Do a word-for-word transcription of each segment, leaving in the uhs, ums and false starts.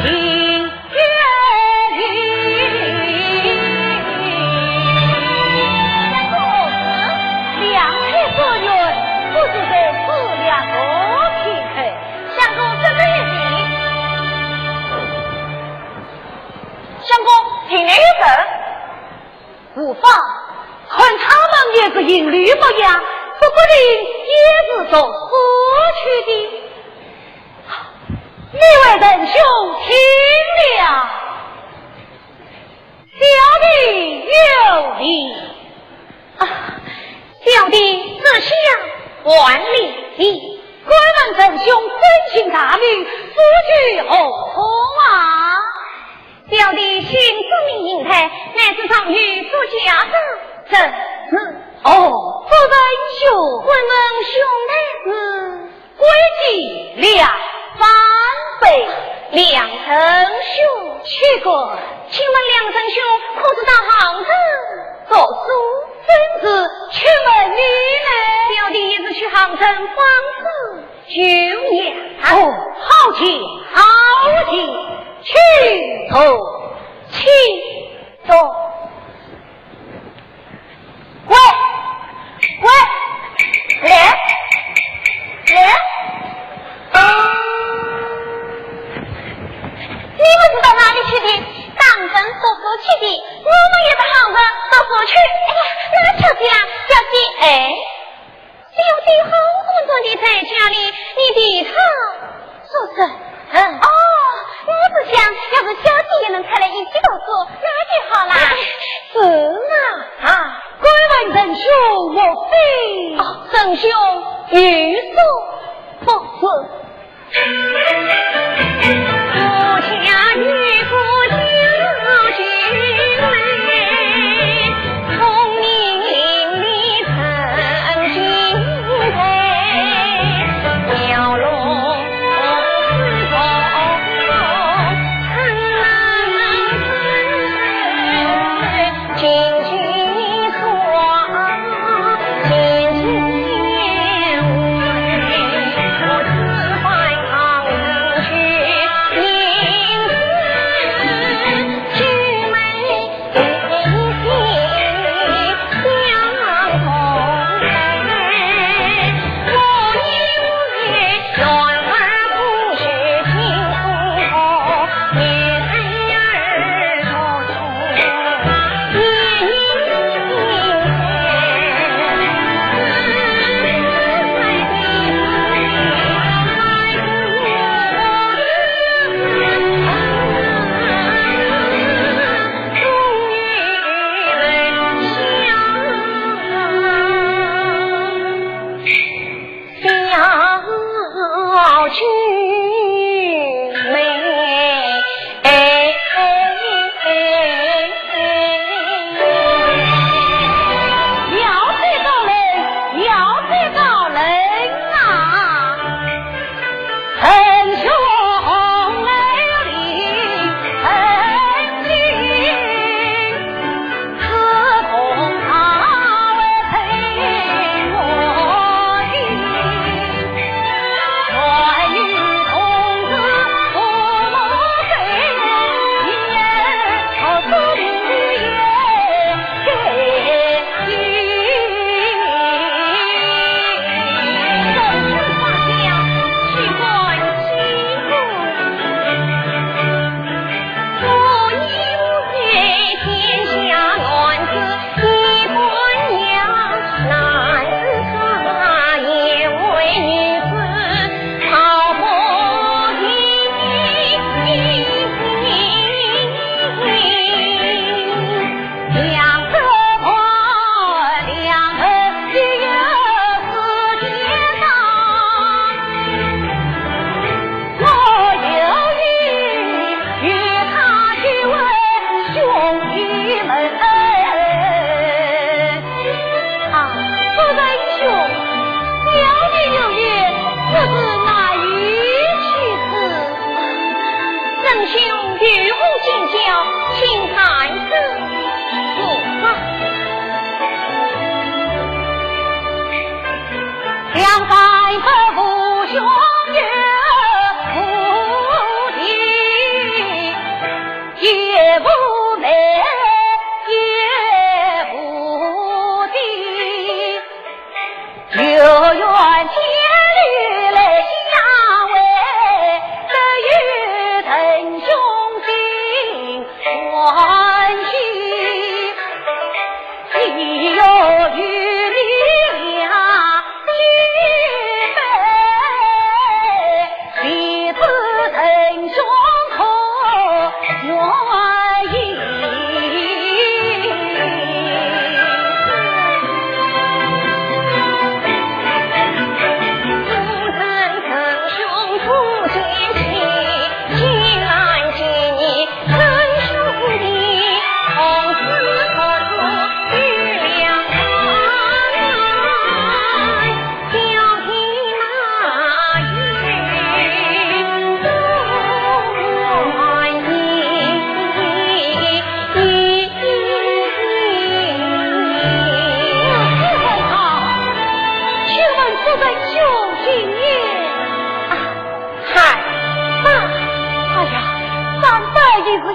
情愿意。相公，两情所愿，不知在此两个平台。相公，这个一礼。相公，庭内有人。无妨，看他们也是行礼模样，说不定也是读书去的。 你为仁兄听了。小弟有礼。啊，小弟知晓。还礼。敢问仁兄尊姓大名，祖籍何处啊？小弟姓朱名银台，乃是状元朱家人。正是。哦，朱仁兄。敢问兄台是？ 贵姓梁山伯。梁仁兄。岂敢。请问梁仁兄可是到杭州读书？正是，请问你呢？小弟也是去杭州访师求学。哦，好极，好极，请坐，请坐。 喂，喂，来，来。你们是到哪里去的？杭州读书去的，我们也到杭州读书去。哎呀，那就这样，小姐。哎。 小姐好端端地在家里，你替她做甚？哦，我是想，要是小姐也能出来一起读书，那就好啦。是啊。啊，敢问仁兄何姓？哦，仁兄有所不知。 小姐妹，哎，哎，哎，要得高人，要得高人啊！ 啊，朱仁兄，小弟有言，不知哪里去处？仁兄有何见教，请开示。啊。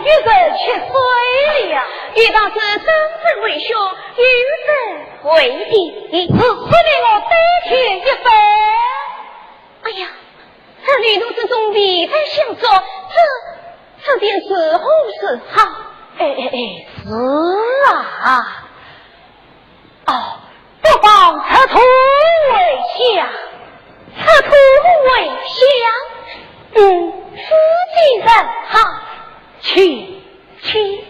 有人吃水了。有道是生人为兄，有人为弟。是，是你我对天一拜。哎呀，这里路之中未曾相撞，这，这便如何是好？哎，哎，哎，是啊。哦，不妨赤兔为香。赤兔为香？嗯，此计甚好。请，请。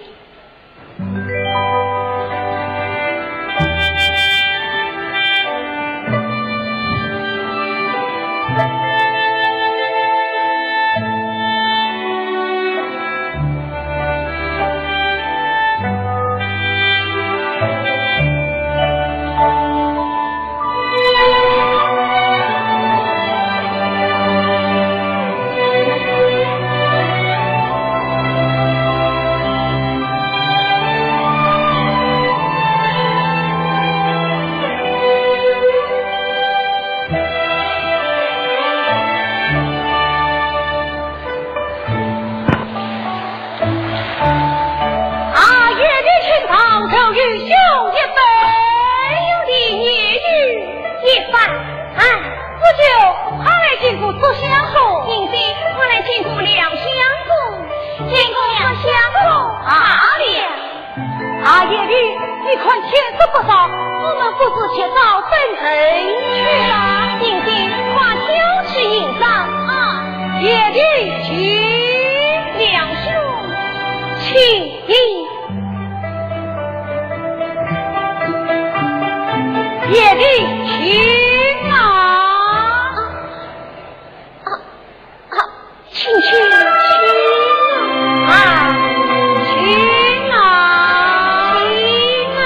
啊，贤弟请到，就与兄一杯。兄弟也有一番。哎，不久，快来见过祝相公。贤弟，快来见过梁相公。见过梁相公。罢了。 啊，贤弟，你看天色不早，我们不如及早登船去吧。贤弟，快挑起行装啊。贤弟，请。梁兄，请。贤弟，请啊。啊，啊， 请，请，请啊，请啊，请啊。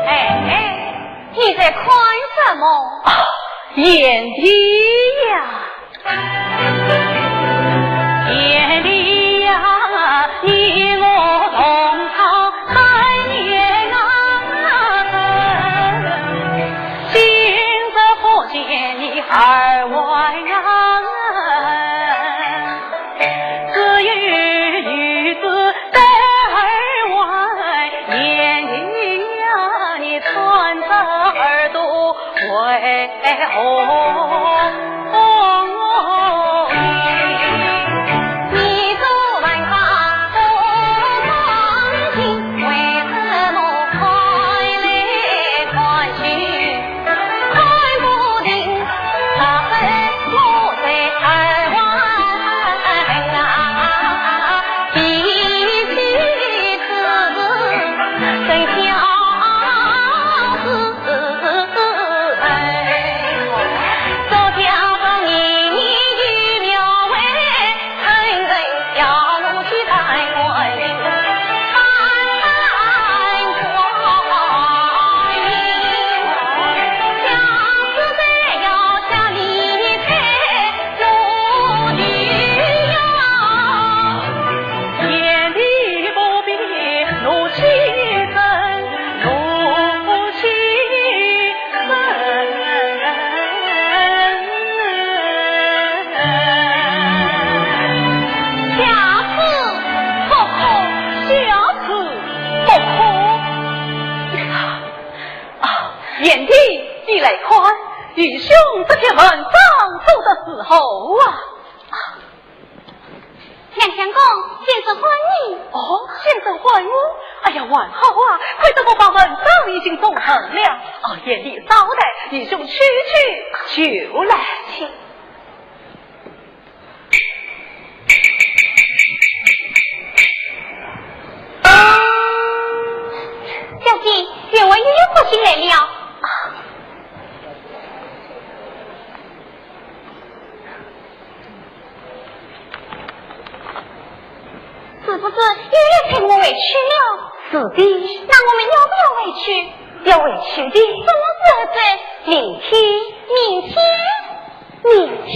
哎，哎，你在看什么？啊，贤弟呀！ 贤弟呀，你我同窗三年啊，今日忽见你耳环啊，只有女子戴耳环，贤弟呀，你穿在耳朵 为何？贤弟，你来看，愚兄这篇文章做得如何啊？ 梁相公，先生唤你。哦，先生唤我？哎呀，还好啊，亏得我把文章已经做成了。哦，贤弟稍待，愚兄去去就来。请。小姐，员外又要过信来了。 是不是又要催我回去了？是的。那我们要不要回去？要回去的。什么时候走？明天。明天？明天。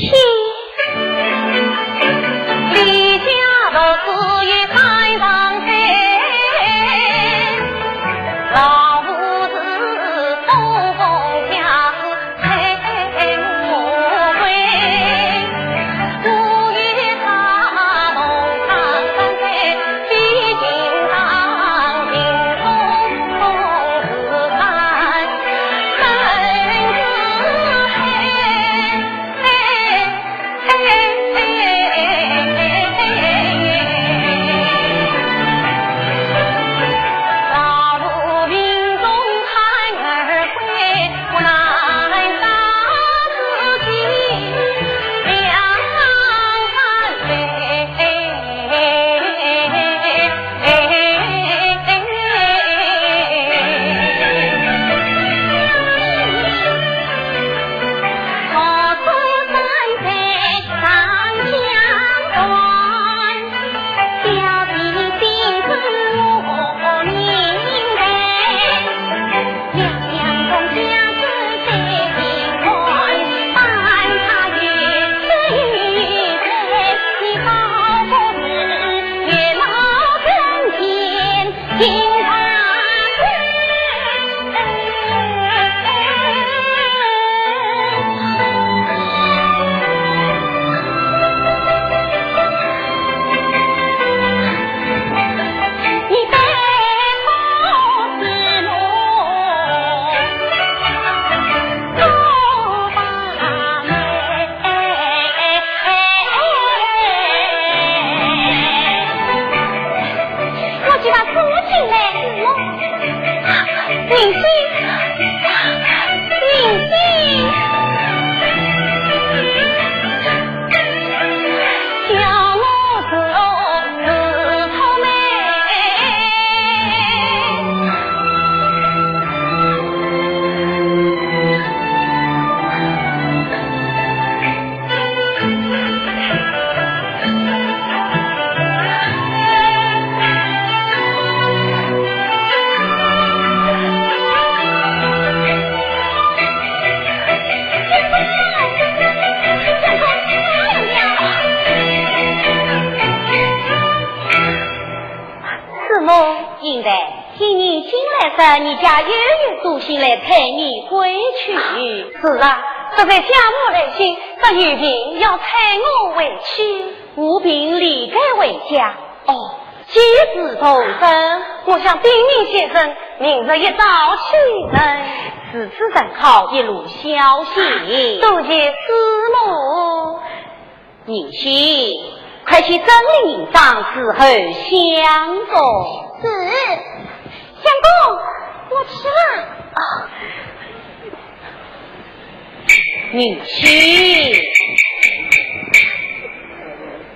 我就把书进来。明星，明星。是么？应台，听你进来时，你家有人书信来催你回去。是啊，这位家母来信，说有病要催我回去。无病理该回家。哦，既是同生，我想禀明先生，明日一早启程。如此甚好，一路小心。多谢师母。 银喜，快去整理行装，伺候相公。是。相公，我去了。啊。银喜。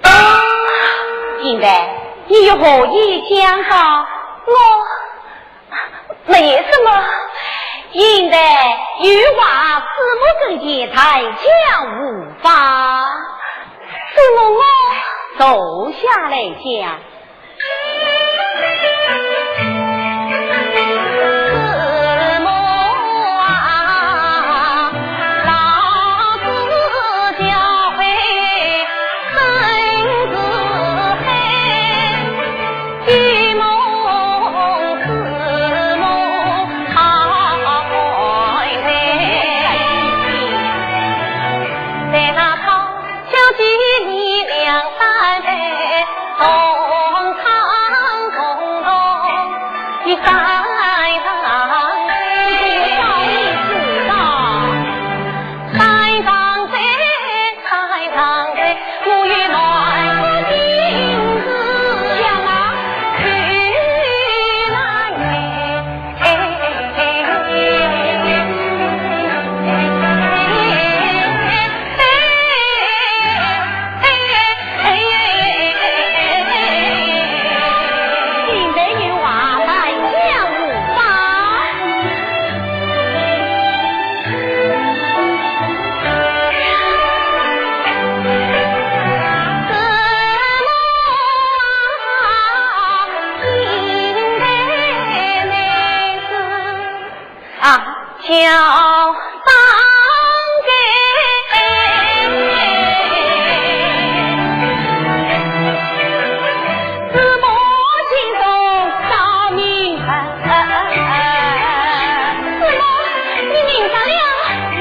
啊。应台，你有何意讲道？我 没什么。应台有话，师母跟前谈讲无妨。师母我……坐下来讲。小当家，子母心中着迷。子母，你明白了？嗯。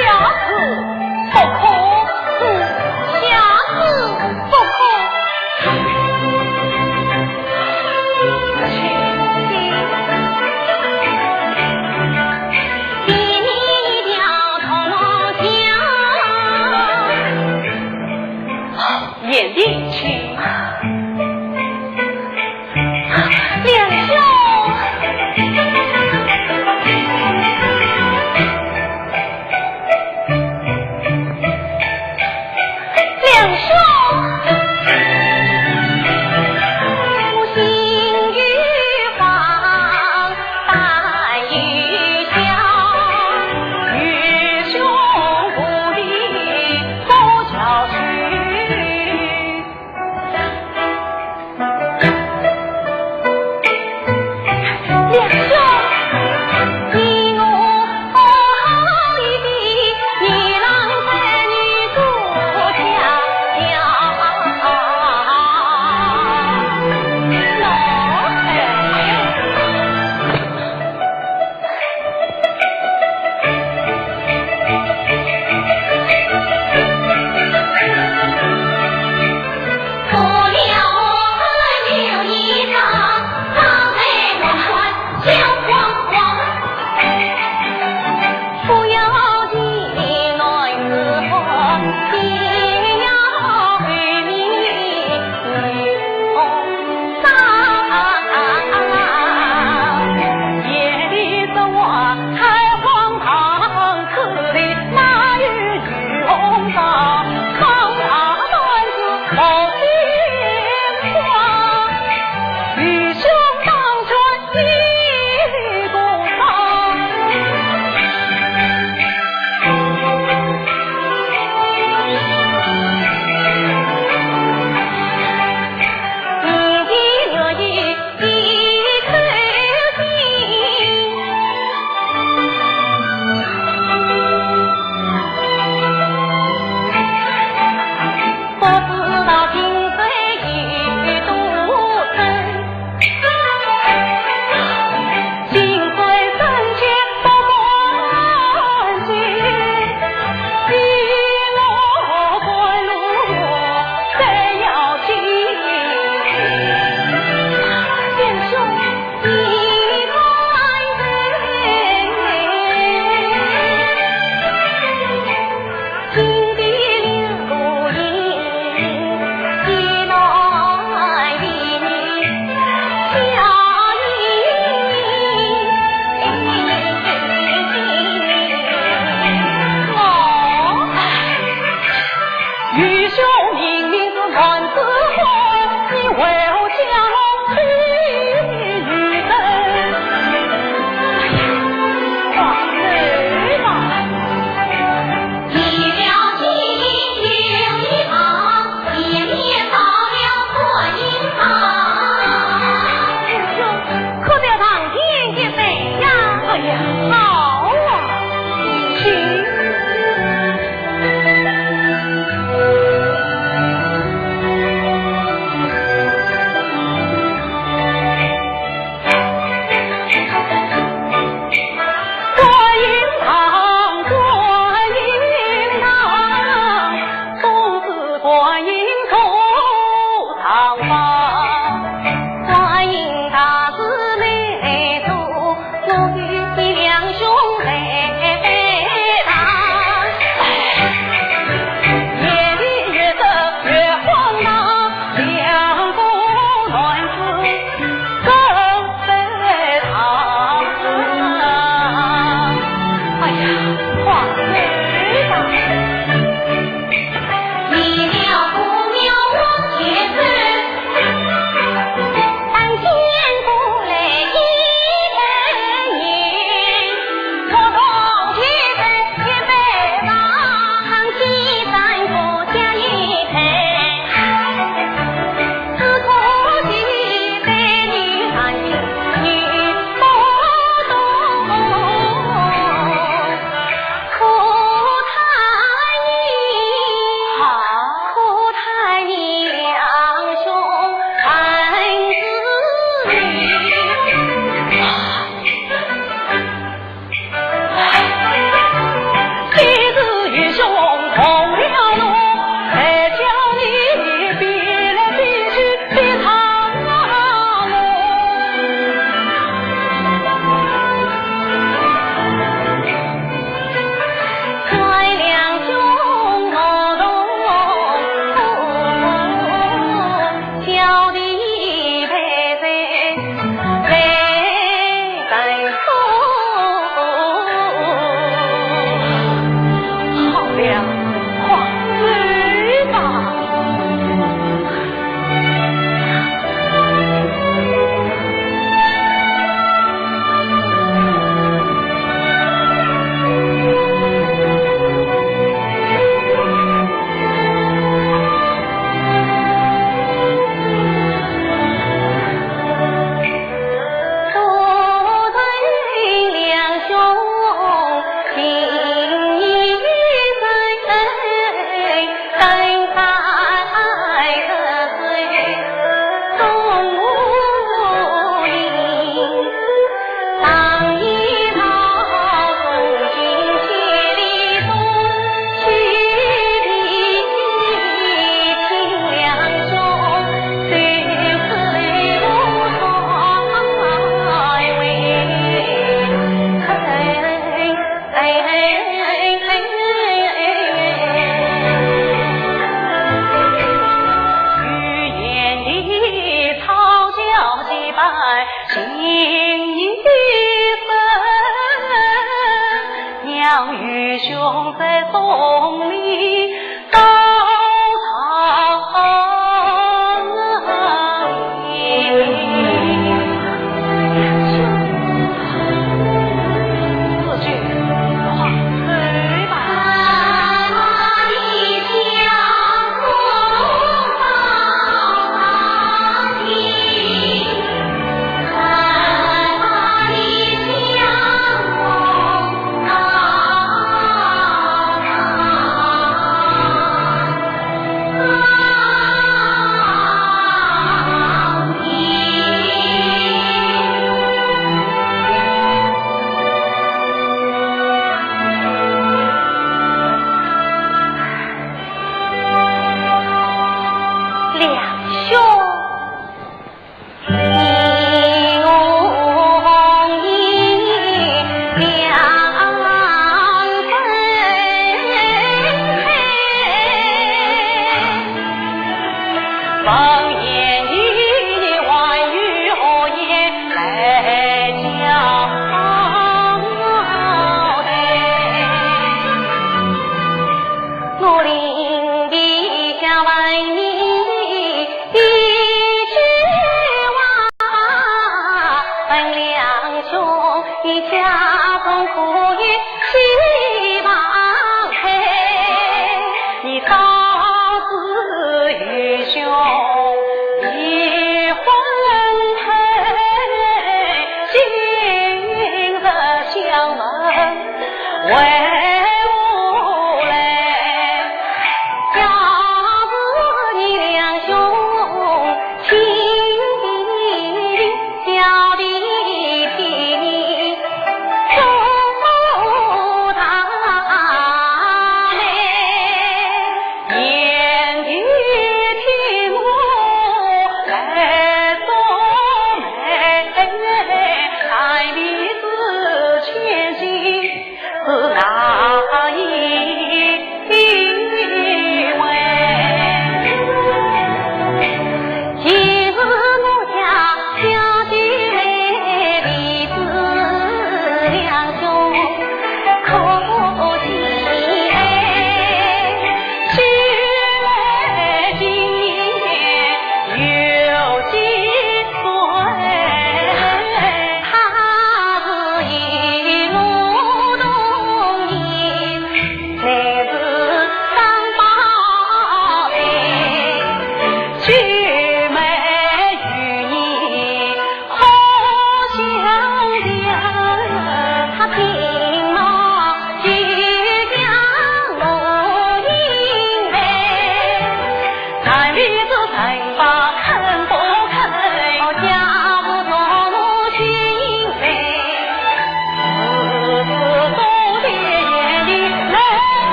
下次不可，嗯，下次不可。请，请。 贤弟，请。梁兄。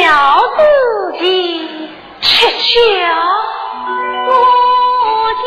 小子的七巧。我家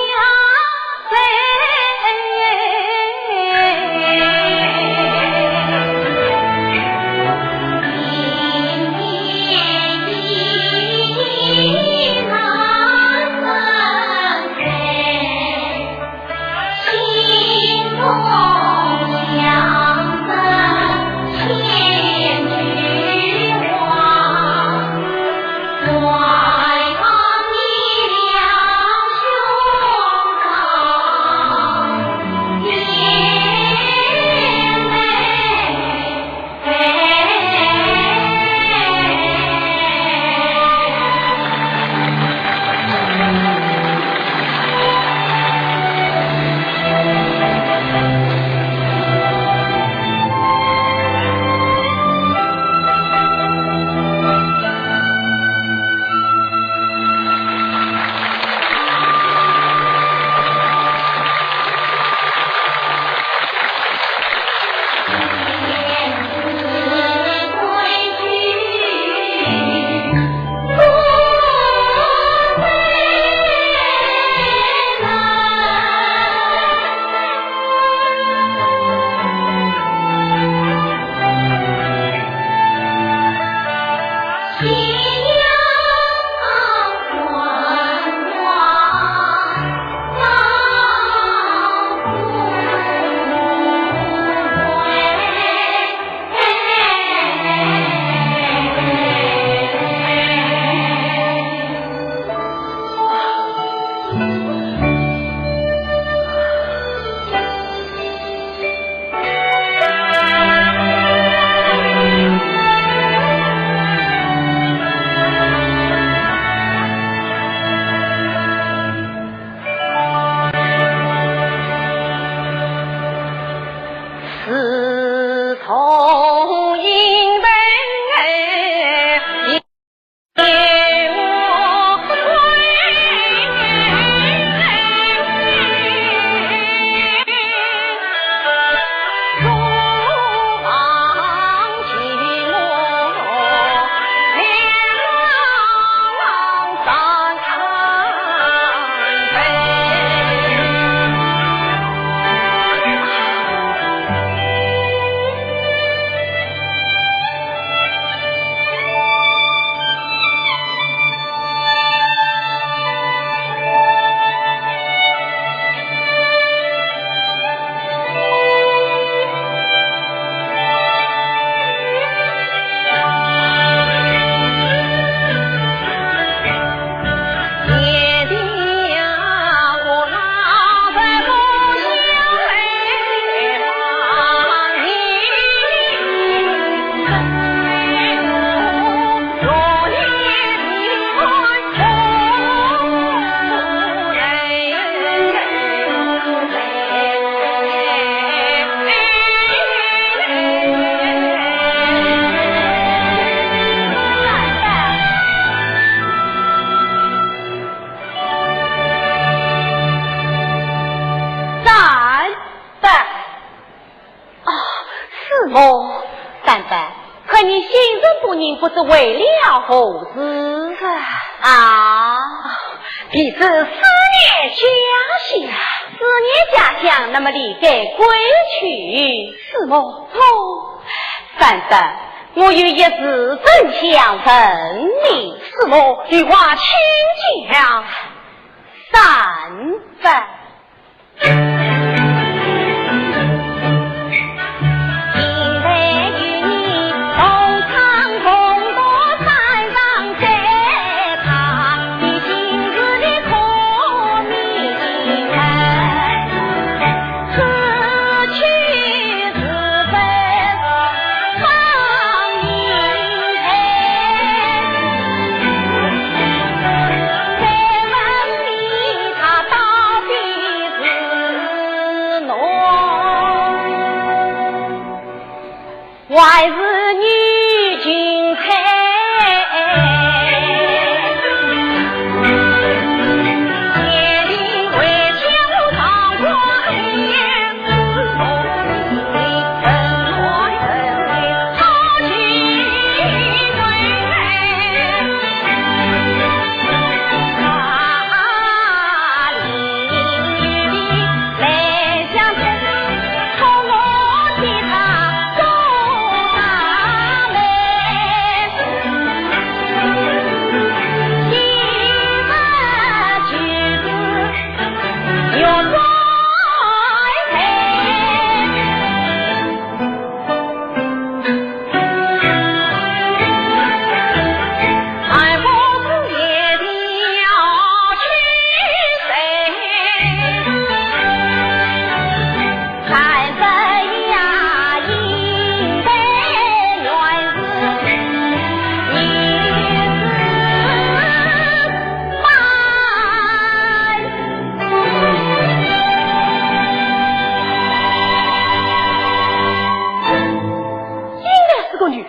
哦，是么？丹丹，看你心神不宁，不知为了何事？啊，啊，便是思念家乡。思念家乡，那么理该归去。是么？哦，丹丹，我有一事真想问你。是么？有话请讲。丹丹。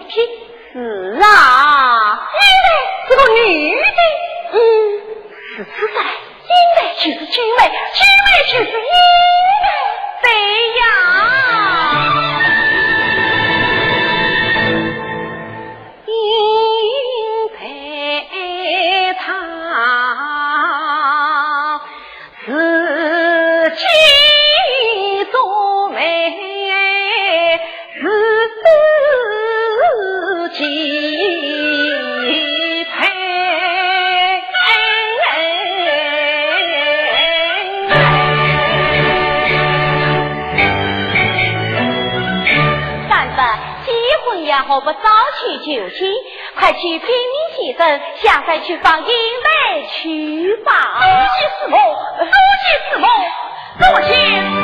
是啊，这个女的，嗯，是紫薇，紫薇就是金梅，金梅就是银梅。对呀。三伯，结婚也好不早去求亲，快去禀明先生，想再去访银梅去吧。多谢师母，多谢师母，多谢师母。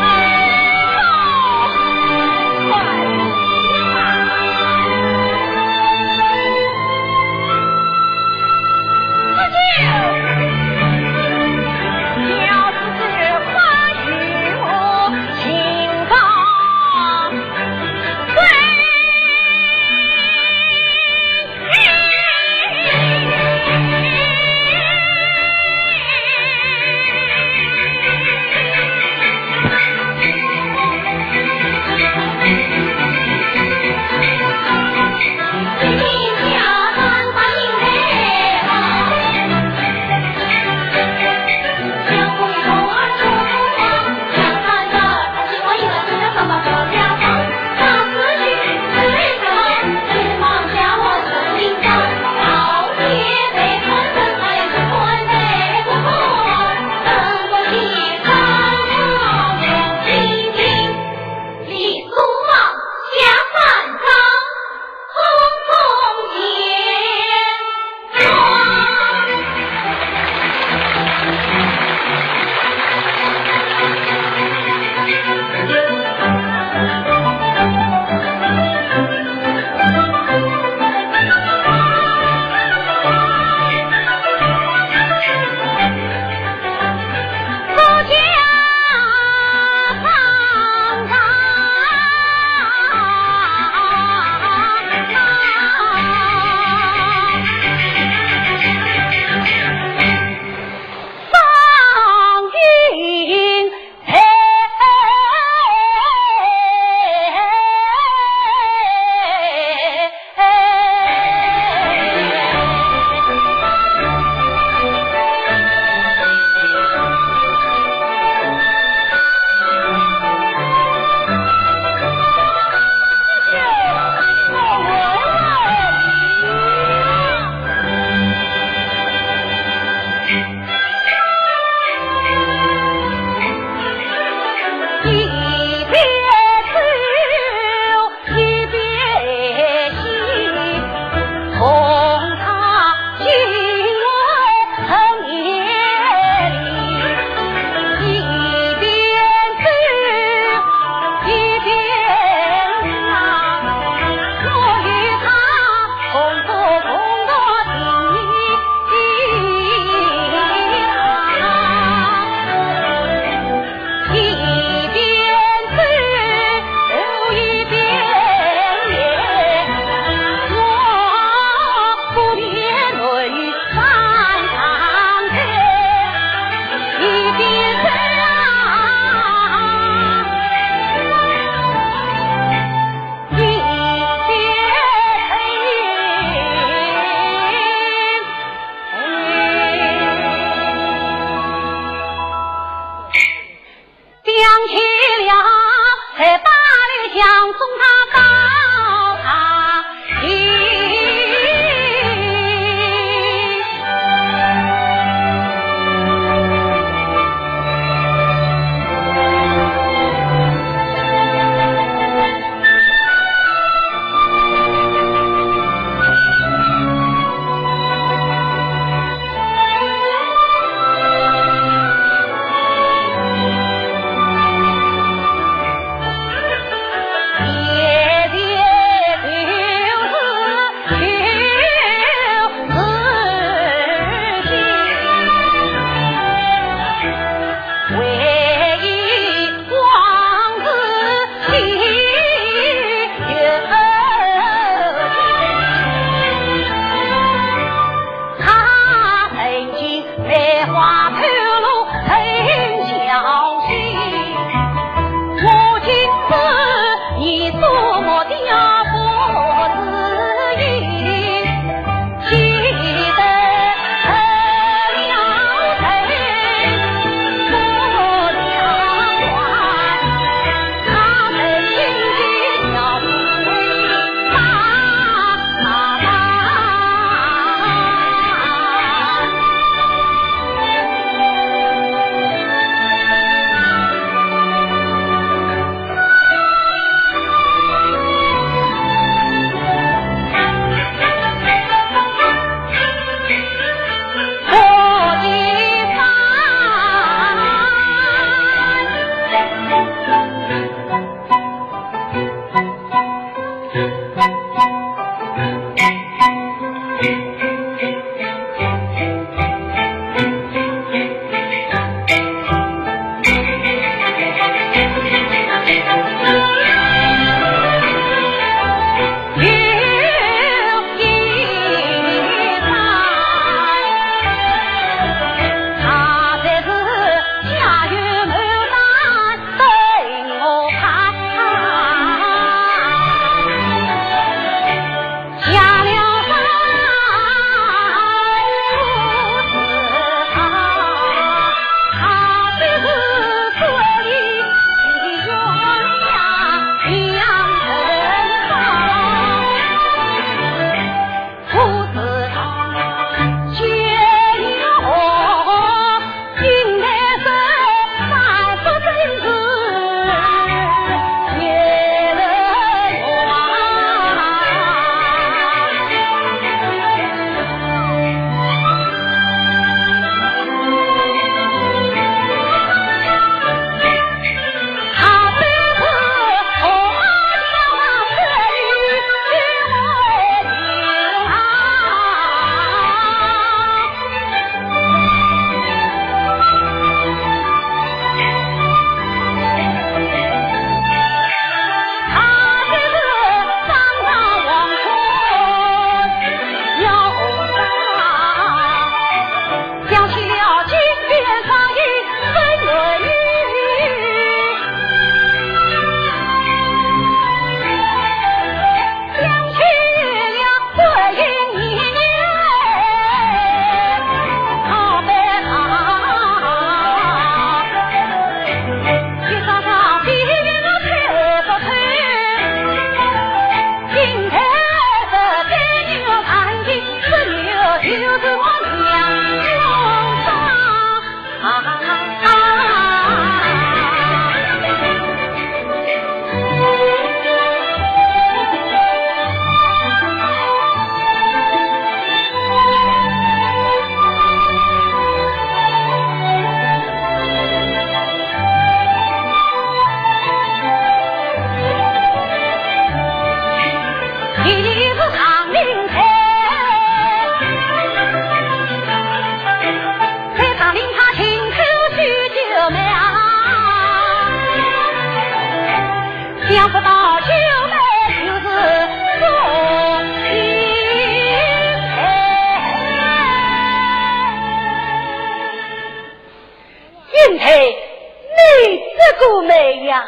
云台，你这个妹呀，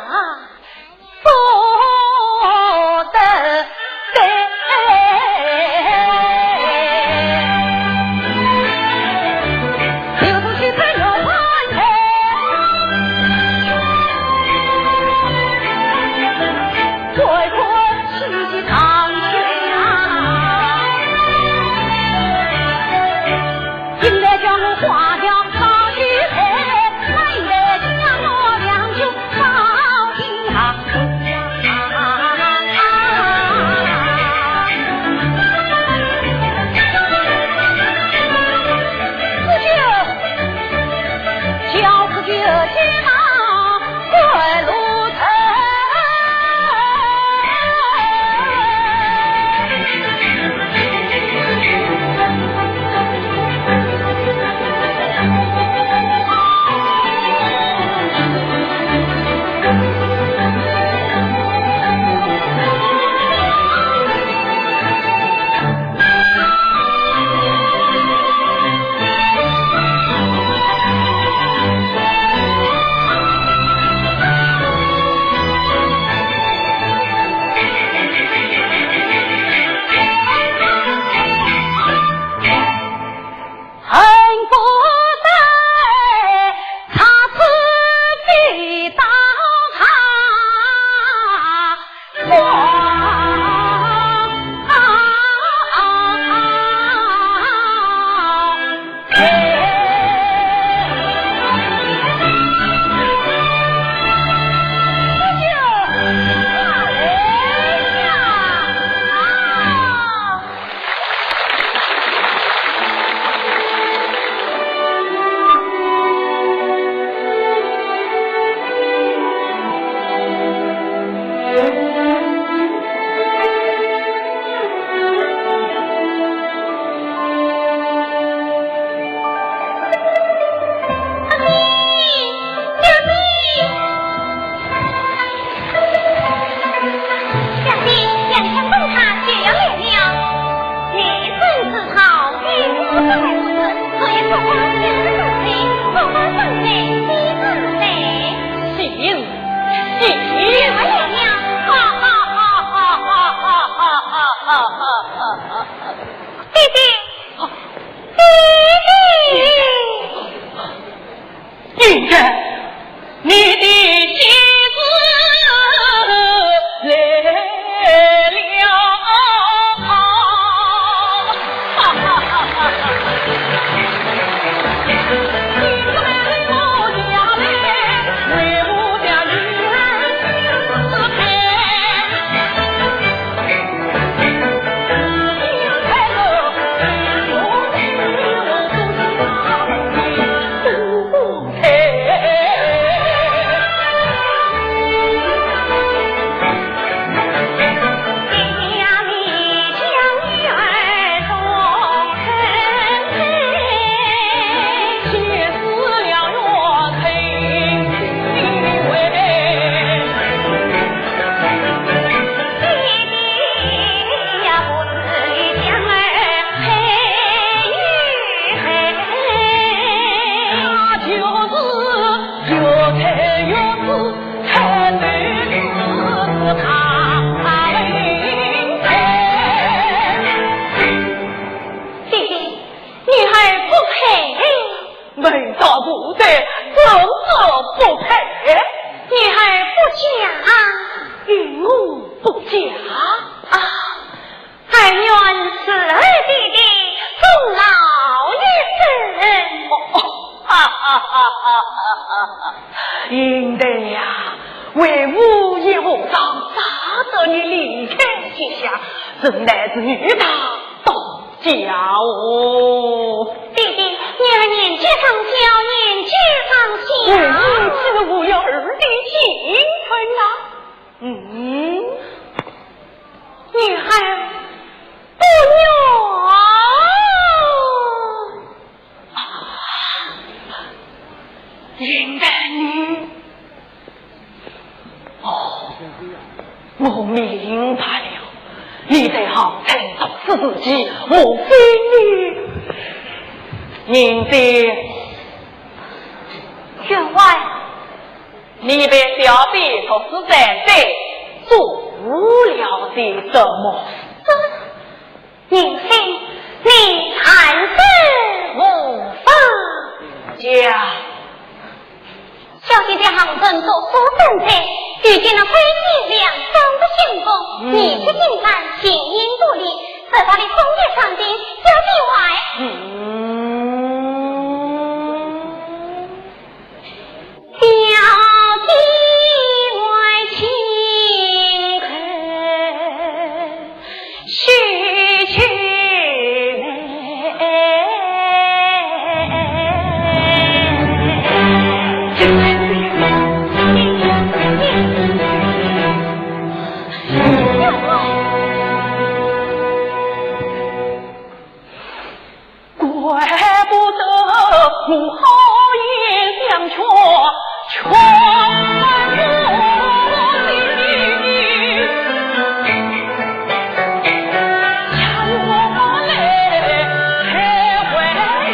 不得得。应台呀，为父一无常，杀得你离开天下，真乃是与他到家哦。爹爹，女儿年纪尚小，年纪尚小。为父岂能误了儿的青春呐？嗯，女儿不愿。 啊，应台你，哦，我明白了，你在杭州读书时期，莫非你，应台，员外，你被小辈读书在在，做无聊的什么？这 娘亲，你谈之无妨。讲。小姐在杭州读书正在，遇见了飞机两三个相公，嗯。年纪轻轻，形影不离，受到了风月上的，有例外。嗯。 怪不得我好言相劝，劝不听。恰与我来，才坏了儿情。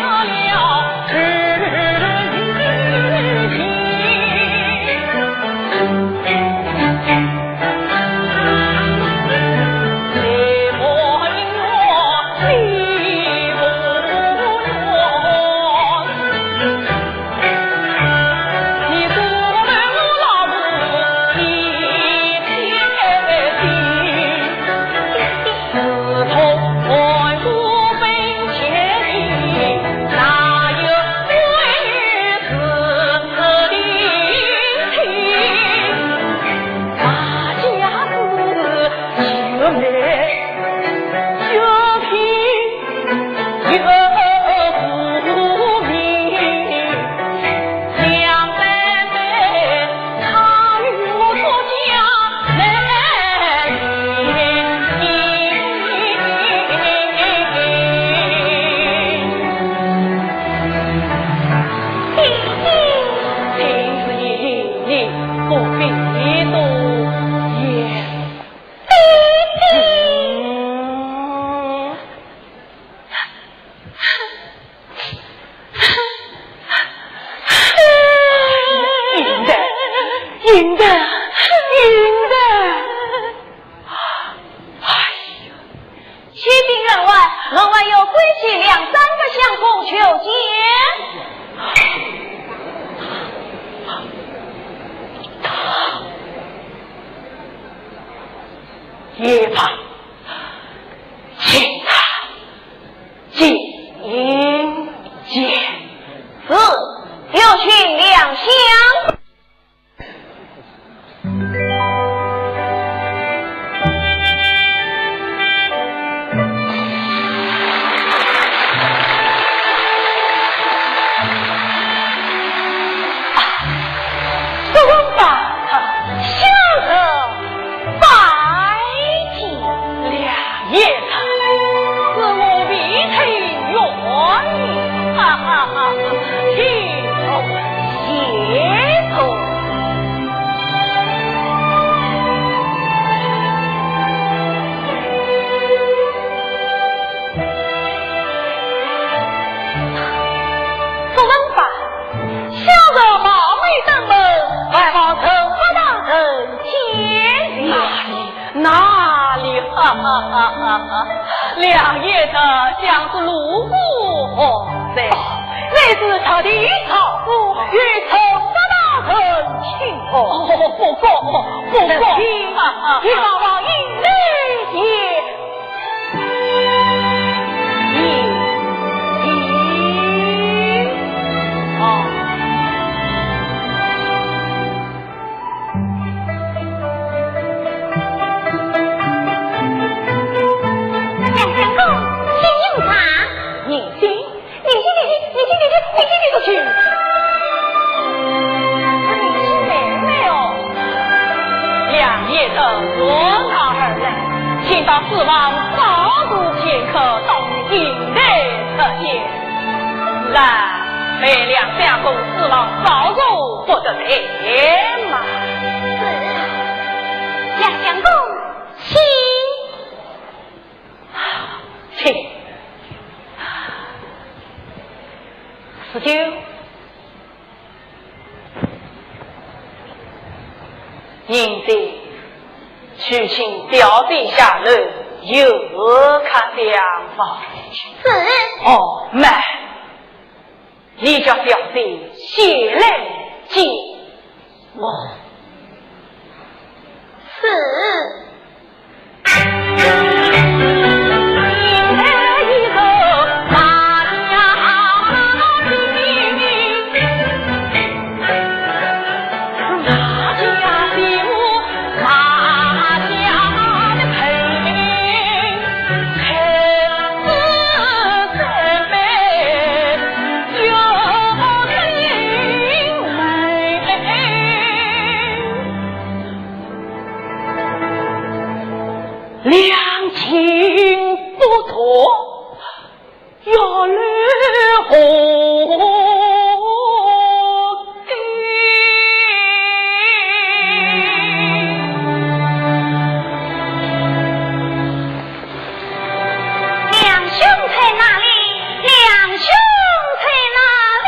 应台，应台，应台！哎呀，启禀员外，门外有飞机两三个相公求见。也罢，请他 觐见。是，有请两相。啊，这文法，小人 拜见。两爷他，是我未曾愿意。哈哈哈哈，请坐，谢坐。不问吧，小人冒昧登门，还望陈福大人见谅。 哪里，哪里，哈哈哈哈哈！两爷他想是路过河南，乃是特地朝府与陈福大人请安。哦，不敢，不敢，哈哈哈！你望望，引来也。引，引，啊。你，你，你出去。你是妹妹哦。两夜的我哪儿来，请到书房稍坐片刻，当饮杯热饮。是啊，陪梁相公书房稍坐不得了嘛。是啊，梁相公，请。请。十九。 银子，去请表姐下楼，有客相望。是。哦，慢，你叫表姐先来见我。是。两情不同，要留何定？梁兄在哪里？梁兄在哪里？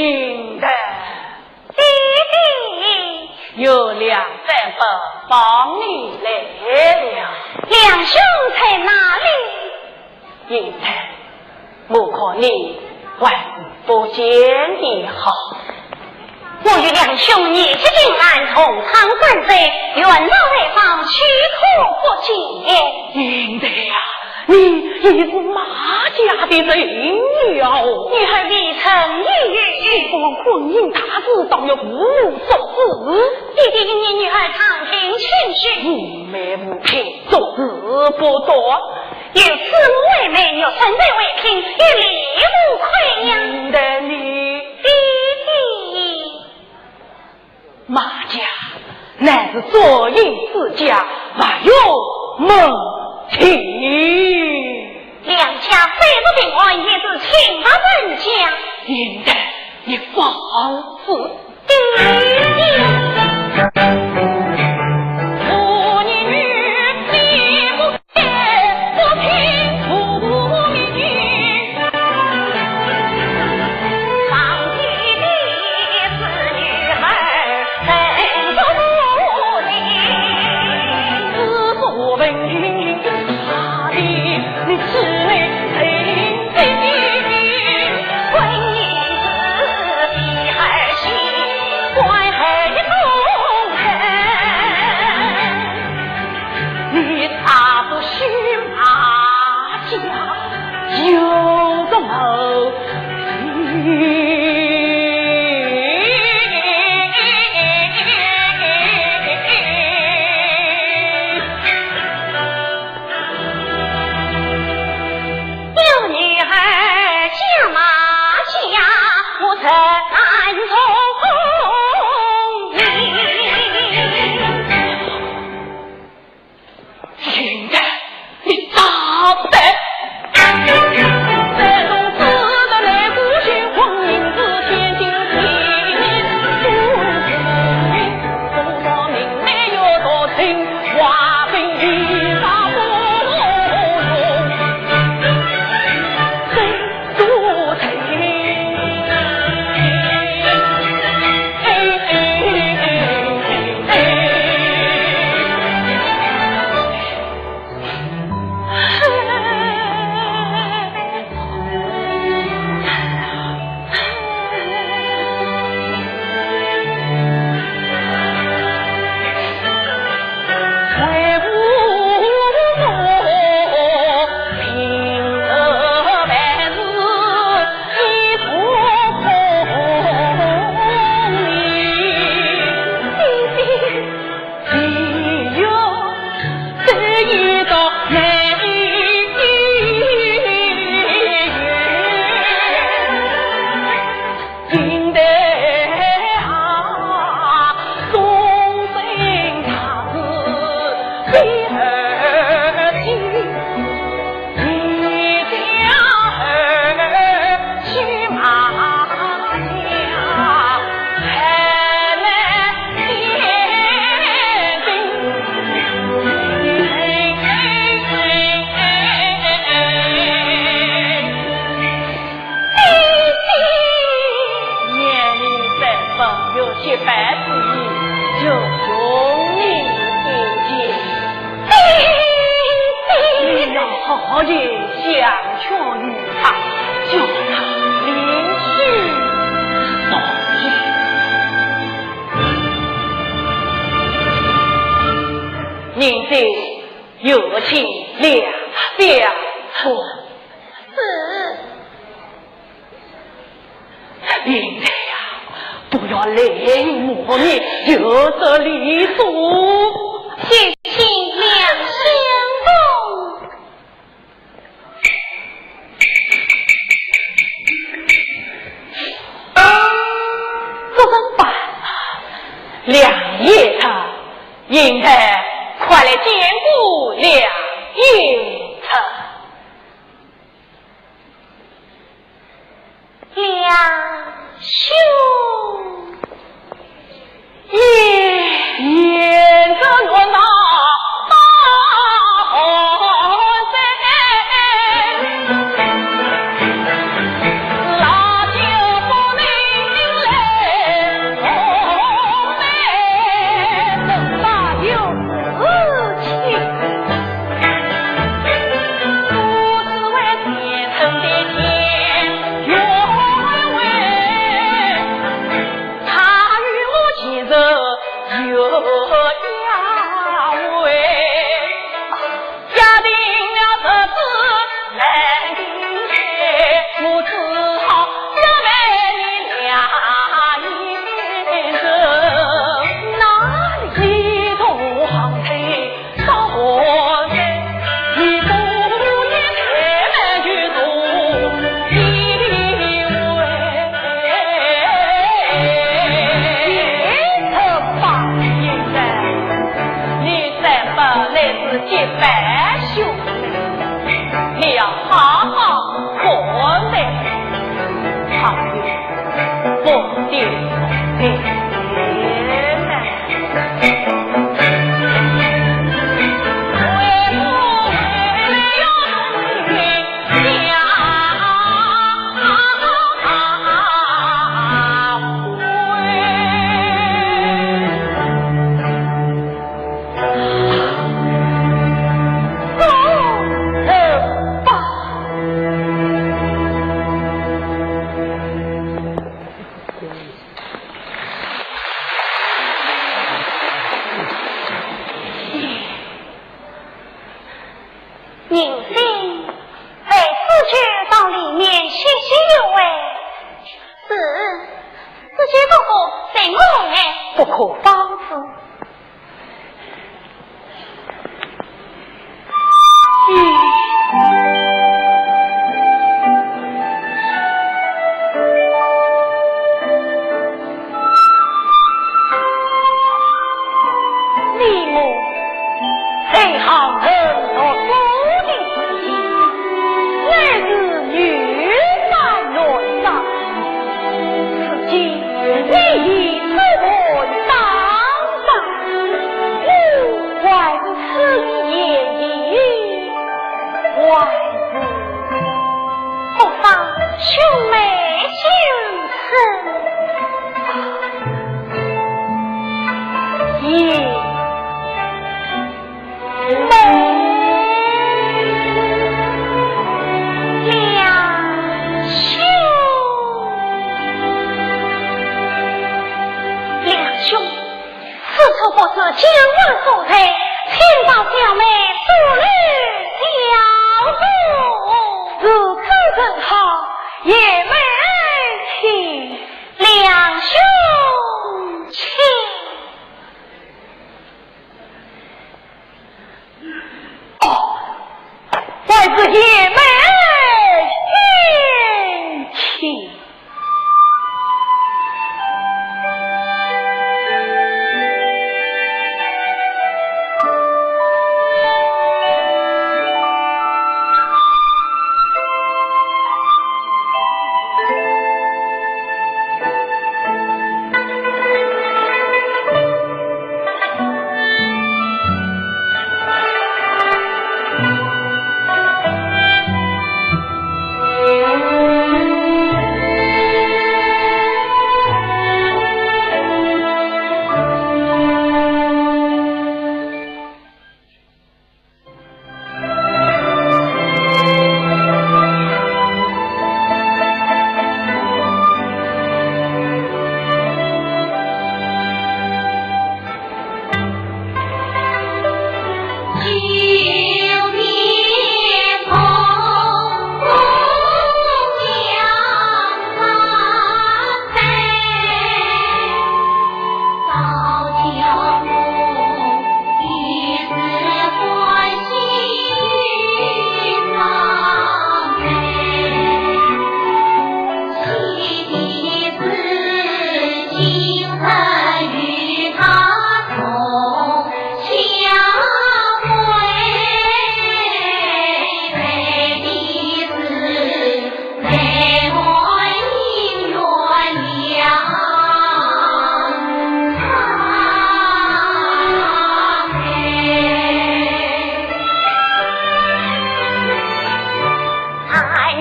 应的。 爹爹。有梁山伯帮你来了。梁兄在哪里？应的，我看你还是不见的好。我与梁兄年纪近老，同窗观战，远道为防，岂可不见？应的呀， 你已是马家的人了。女儿未曾逾越。你不论婚姻大事，倒要为我做主。爹爹一言，女儿旁听请说。无媒无聘，做事不当。有此为媒，玉身为聘，有理无亏呀。应的你。爹爹。 马家乃是簪缨之家，没有门庭。梁家虽不平安，也是清白人家。应的，你放肆。爹爹。相劝于他，叫他另娶。明日有请梁相。是。现在呀，不要泪流满面，有失礼数。谢谢梁相公。 这怎么办啊？梁爷他，应该快来见过梁爷他。 梁兄。此处不是久闻所在，请到小妹速来调度。如此甚好，贤妹请。梁兄请。哦，还是贤妹请。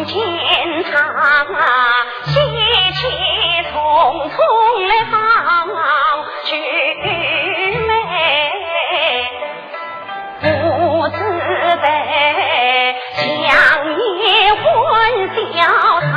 见他啊，喜气冲冲来访九妹，不知被相爷唤笑堂。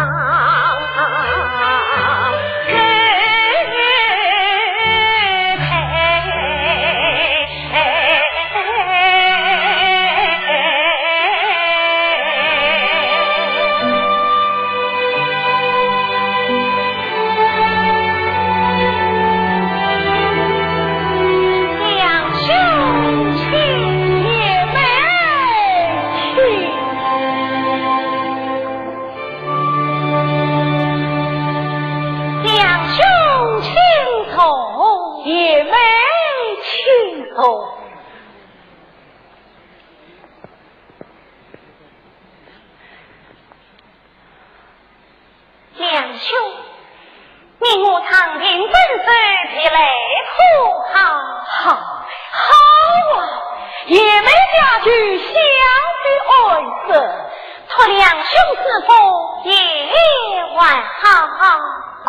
两兄请爷们请。 两兄请坐，爷们请坐。两兄， 你我长亭登舟，别来可好？好，好啊！爷们家去，相对安身。托两兄赐福，也还好。啊，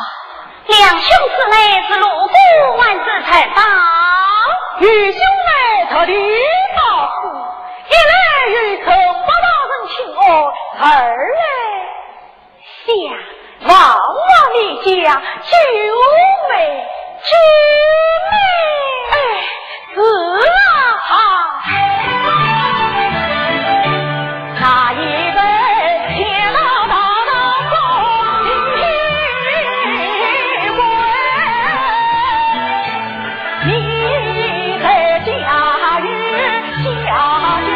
两兄此来是路过，还是才到？愚兄来特地到此，一来与陈八大人请安，二来 想望望你家九妹，九妹。哎，是啊。那一日天老大道公，你在家有小九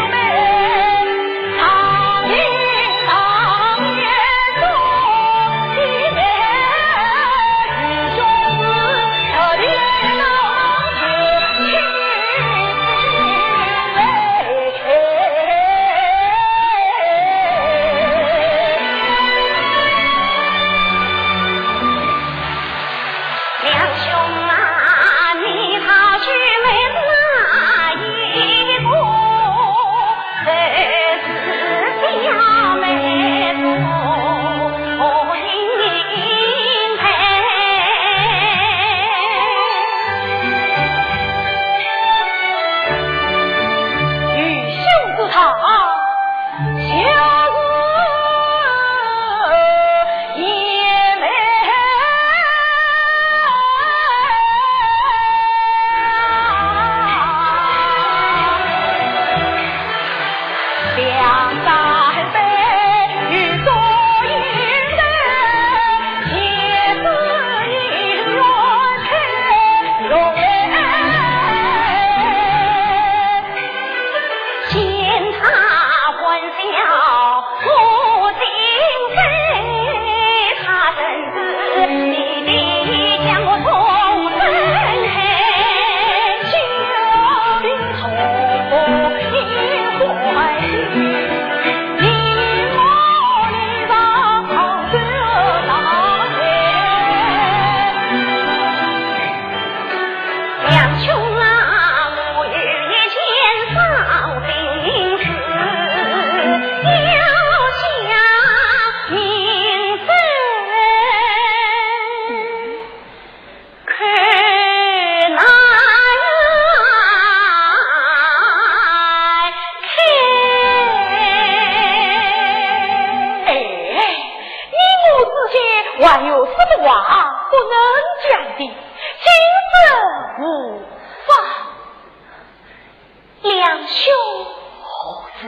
妹。 两兄啊，你讨九妹是哪一个？就是小妹不应配。愚兄之道， 就是也没两三杯与祝英台，也是一碗菜容哎。 见他欢笑我心悲，他真是你的将我痛恨，九里重逢你欢喜，你我你上好走上来。 两兄啊，我有一件伤心事，要讲明白，可难开。哎，你我之间还有什么话不能讲的？ 今日无妨。两兄。何事？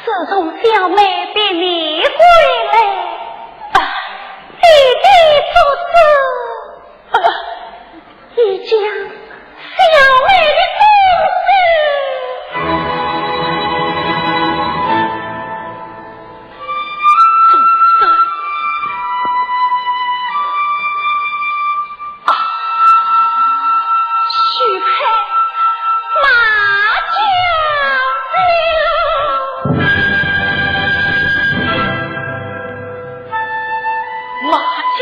自从小妹别你归来，啊，爹爹做主，啊，已将小妹的终身 啊，许配马家了。马家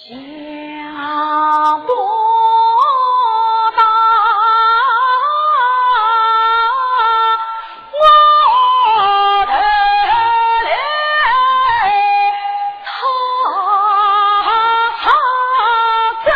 想不到我的嘞，他，他这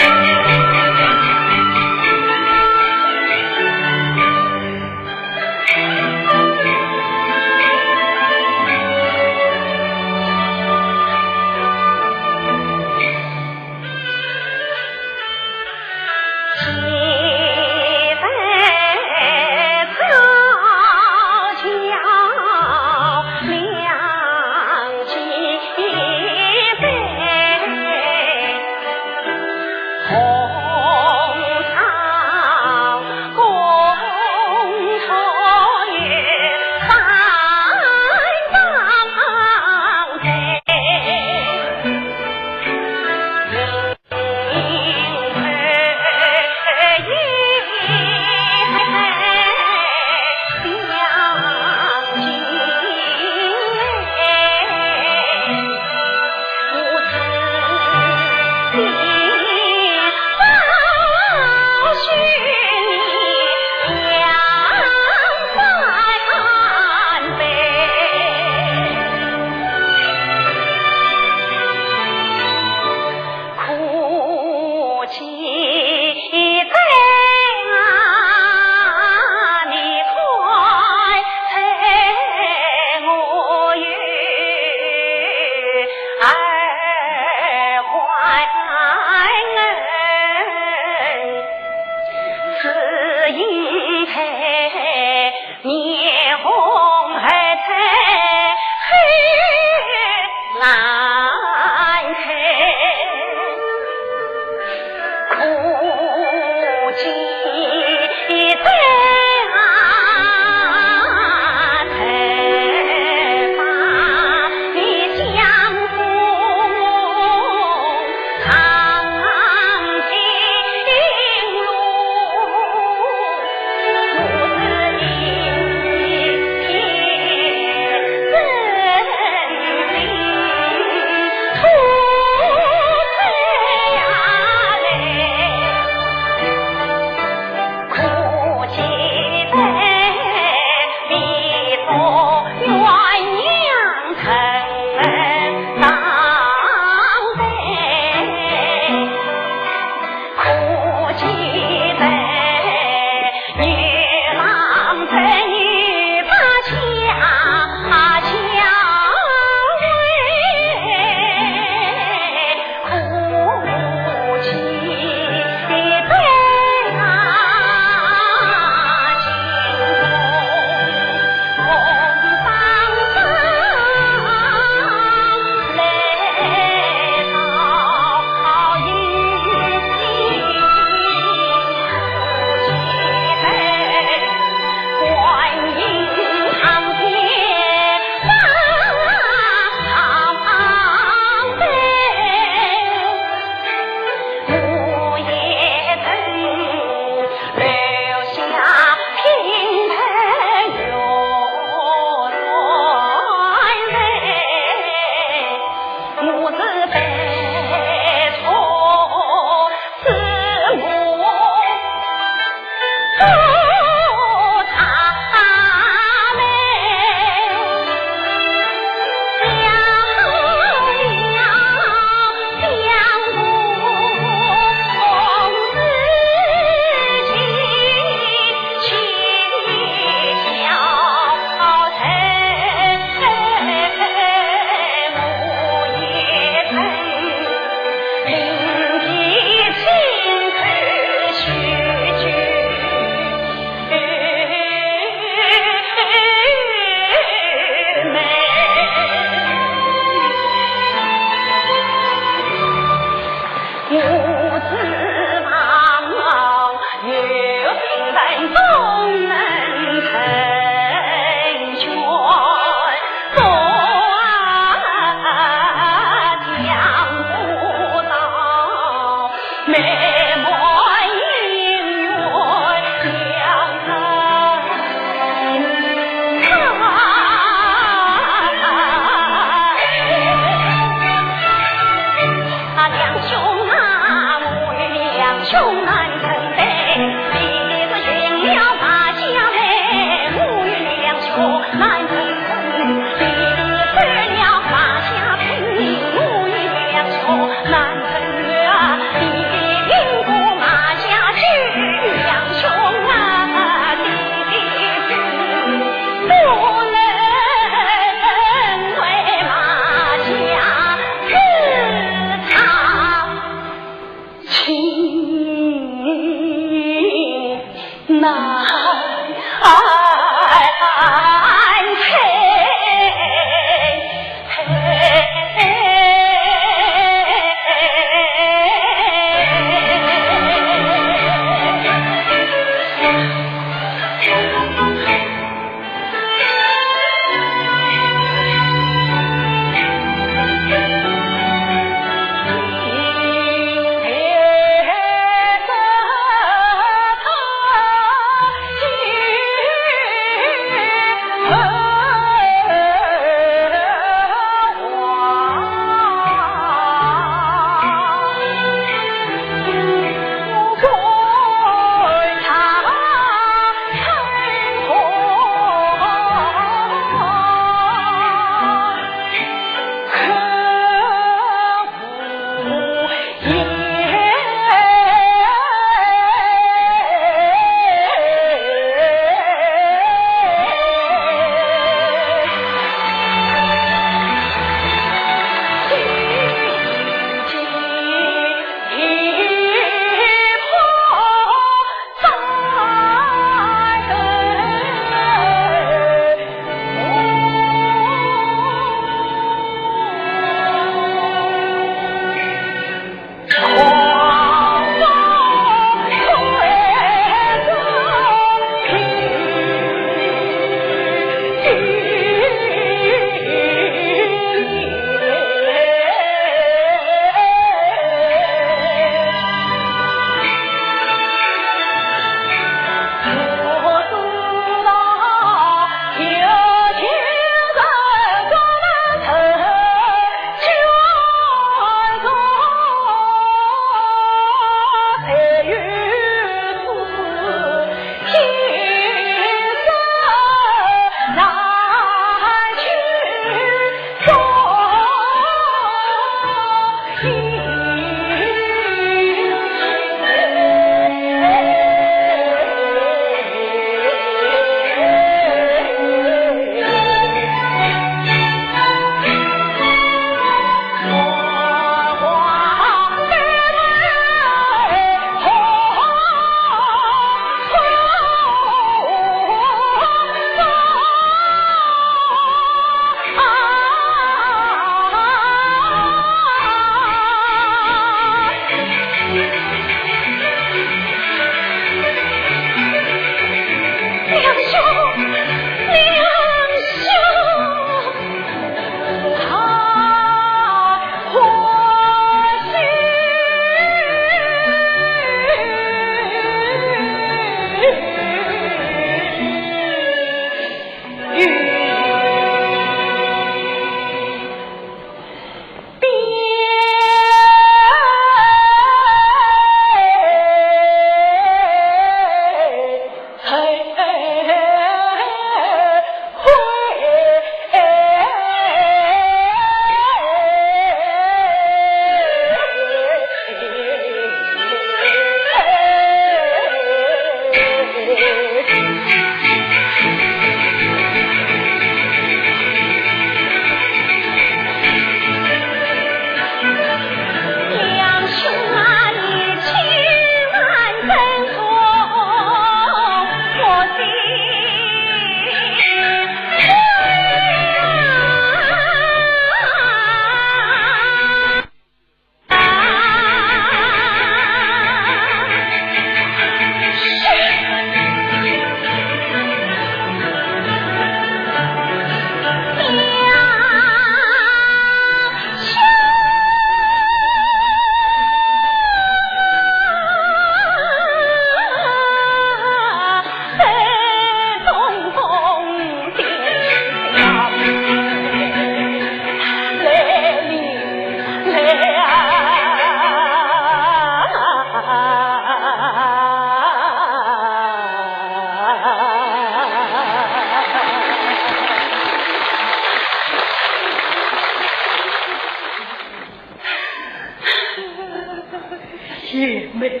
妹，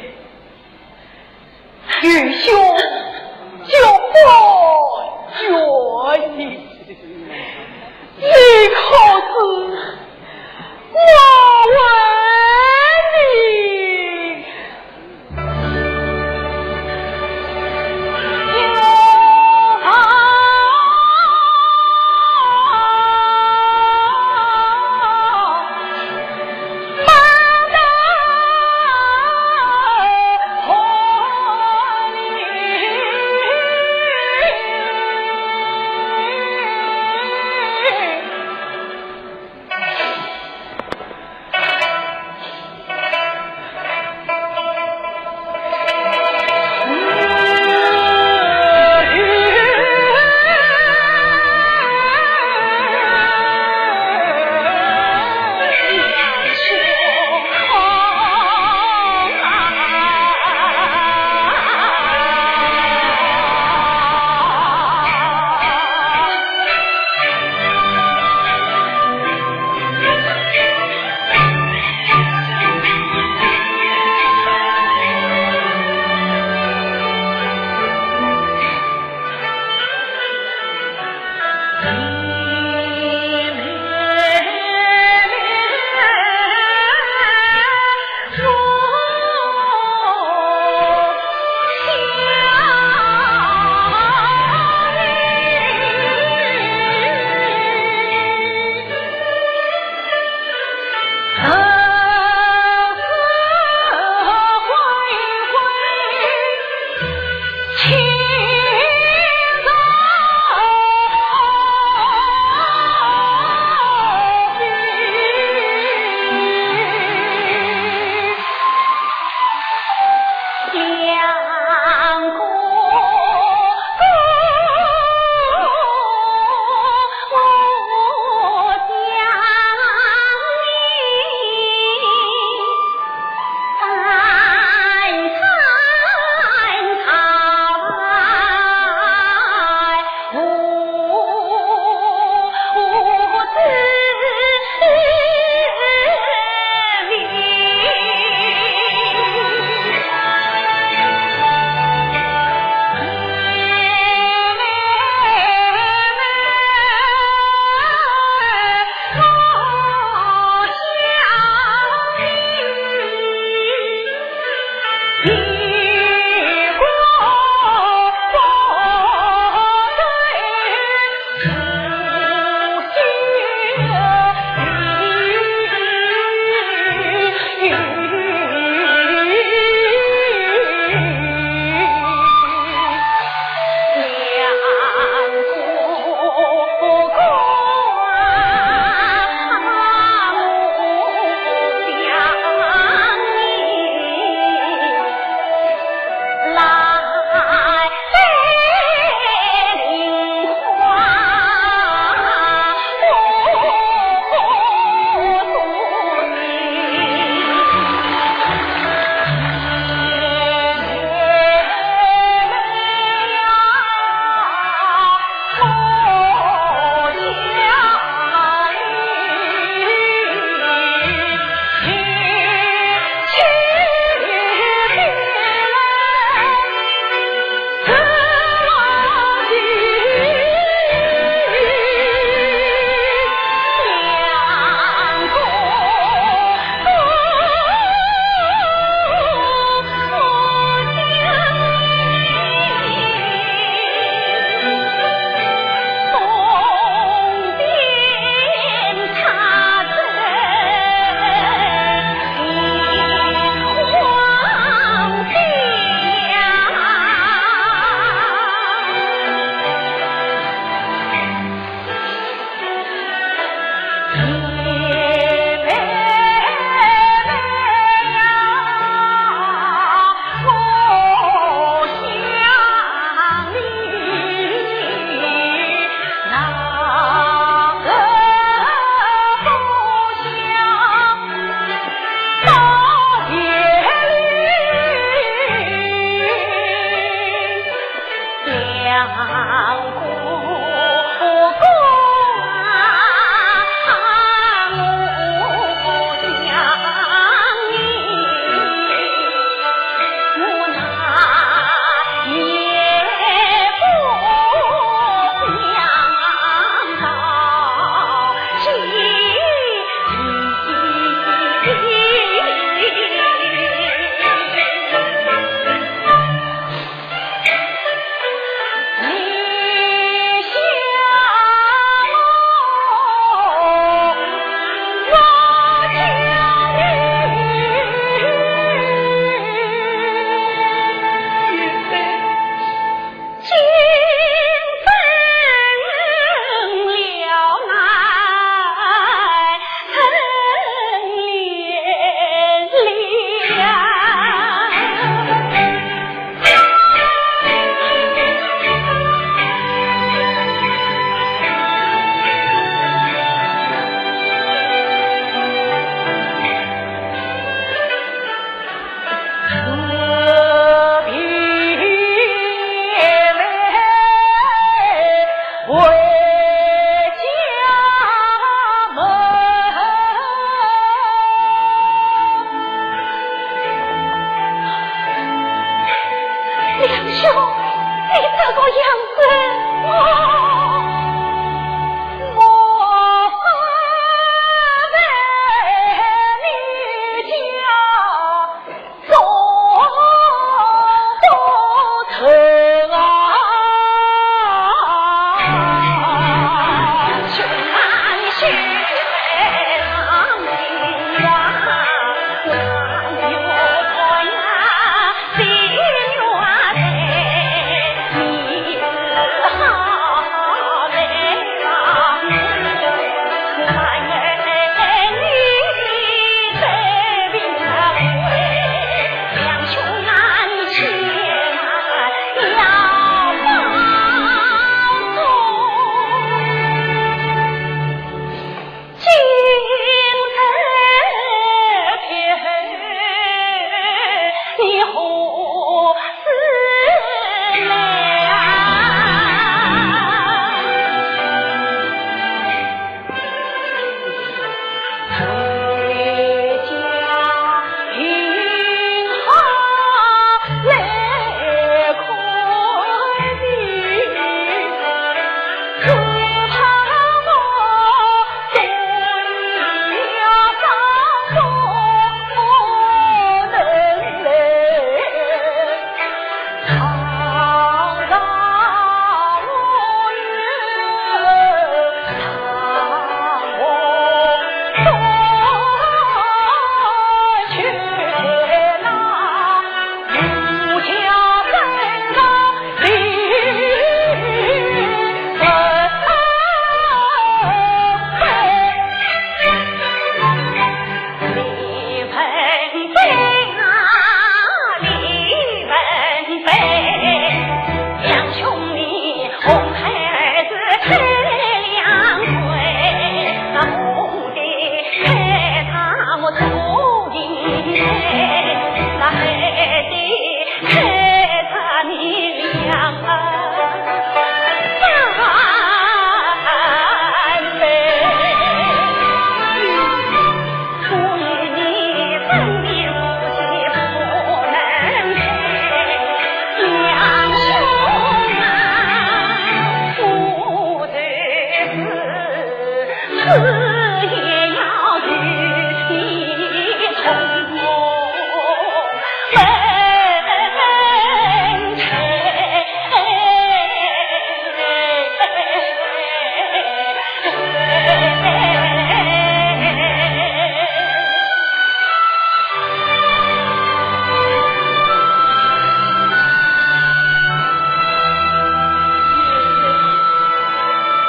愚兄就不愿意，你可知我为你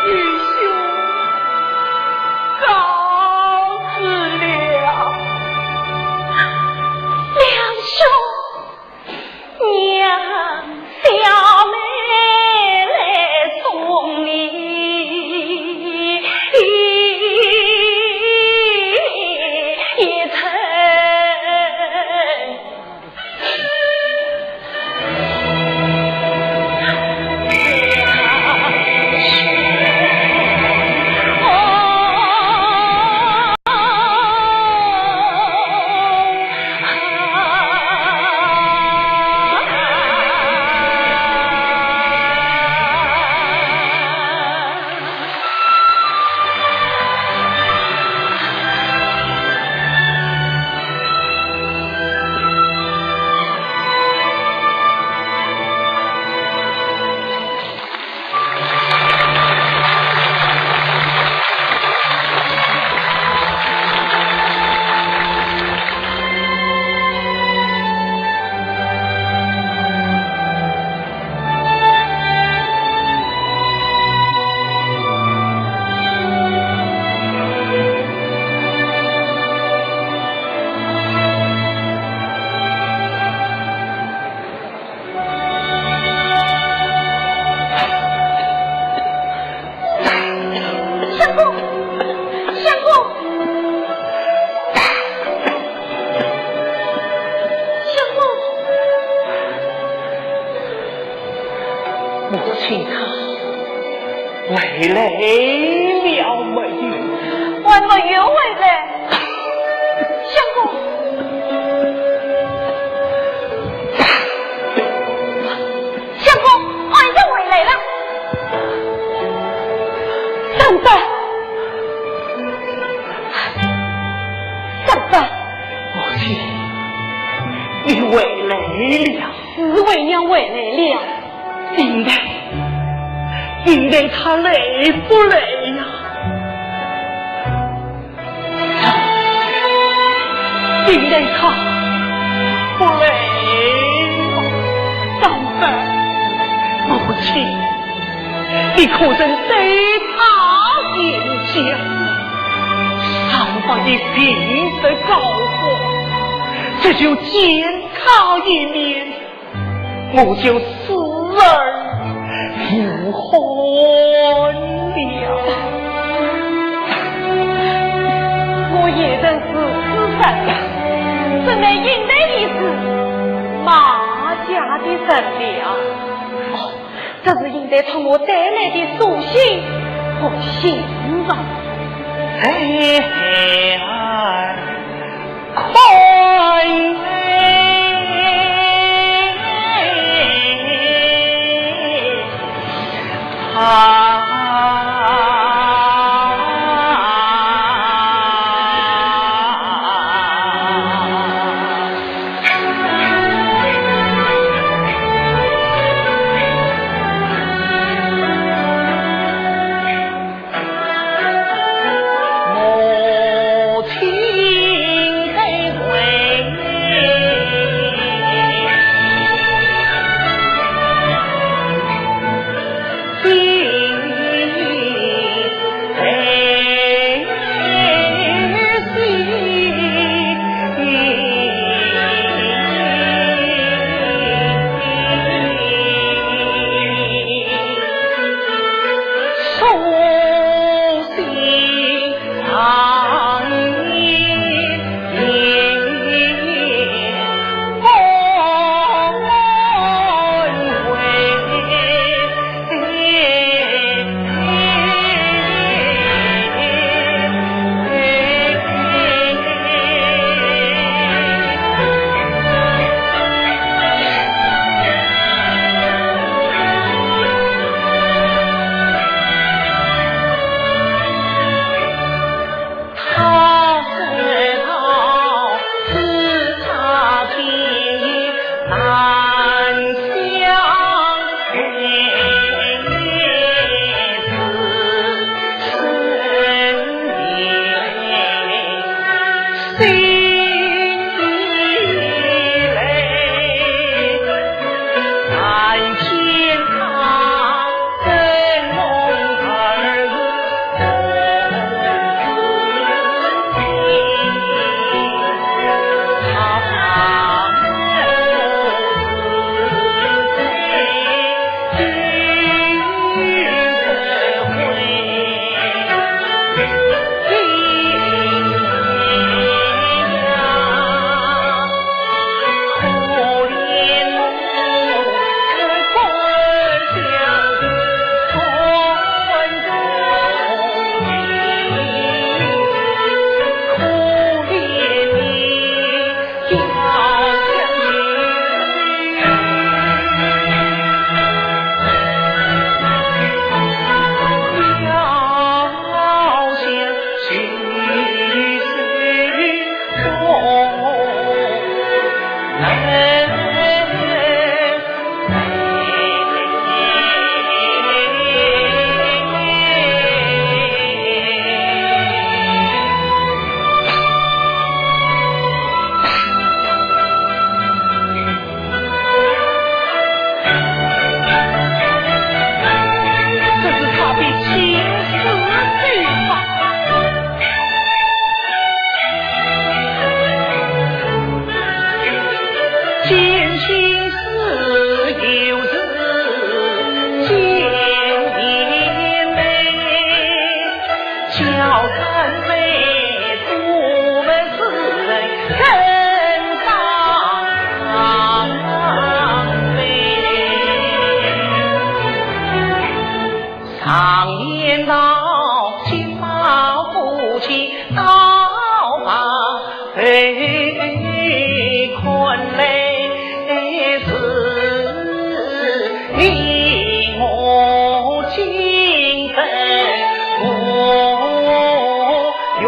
愚兄，告辞了。梁兄。 娘，小妹来送你一程。相公，相公，相公。母亲她回来了没有？还没有回来。相公， 相公，俺也回来了。怎么办？怎么办？母亲，你回来了。是为娘回来了。林黛，林黛她来不来呀？ 林黛她不来了。怎么办？母亲，你可曾对她言讲？倘若你病得告发，这就见她一面， 我就死而无憾了。我也曾如此想，怎奈林黛的事，马家的人了。哦，这是林黛托我带来的书信和信状。孩儿 快啊！常言道，金包不提，刀包被看来是你我情深，我愿。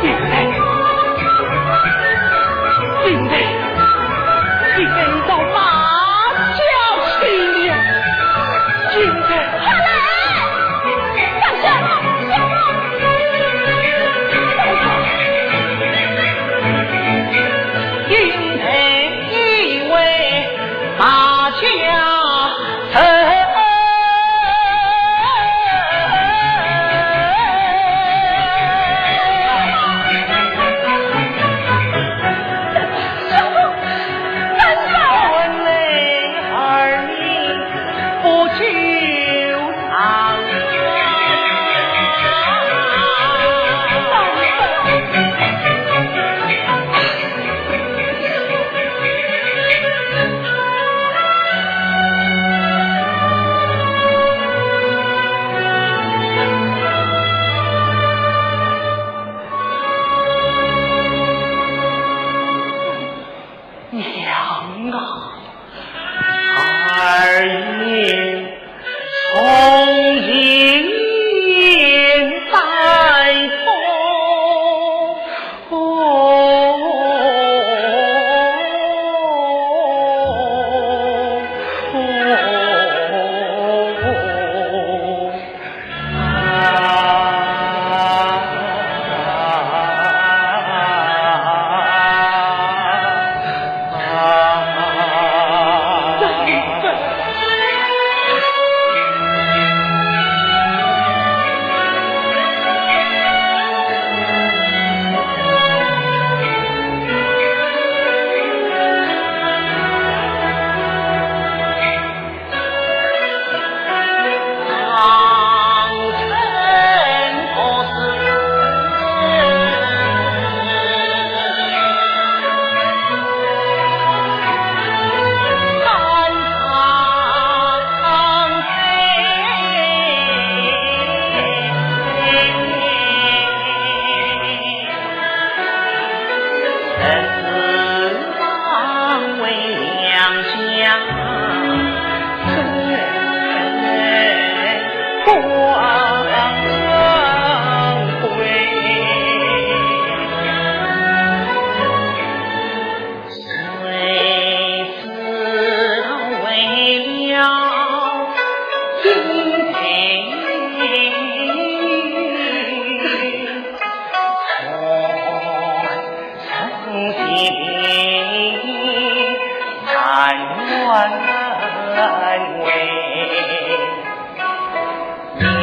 金妹，金妹，金妹，你到马家去了。金妹。好嘞，放下，放下。金妹。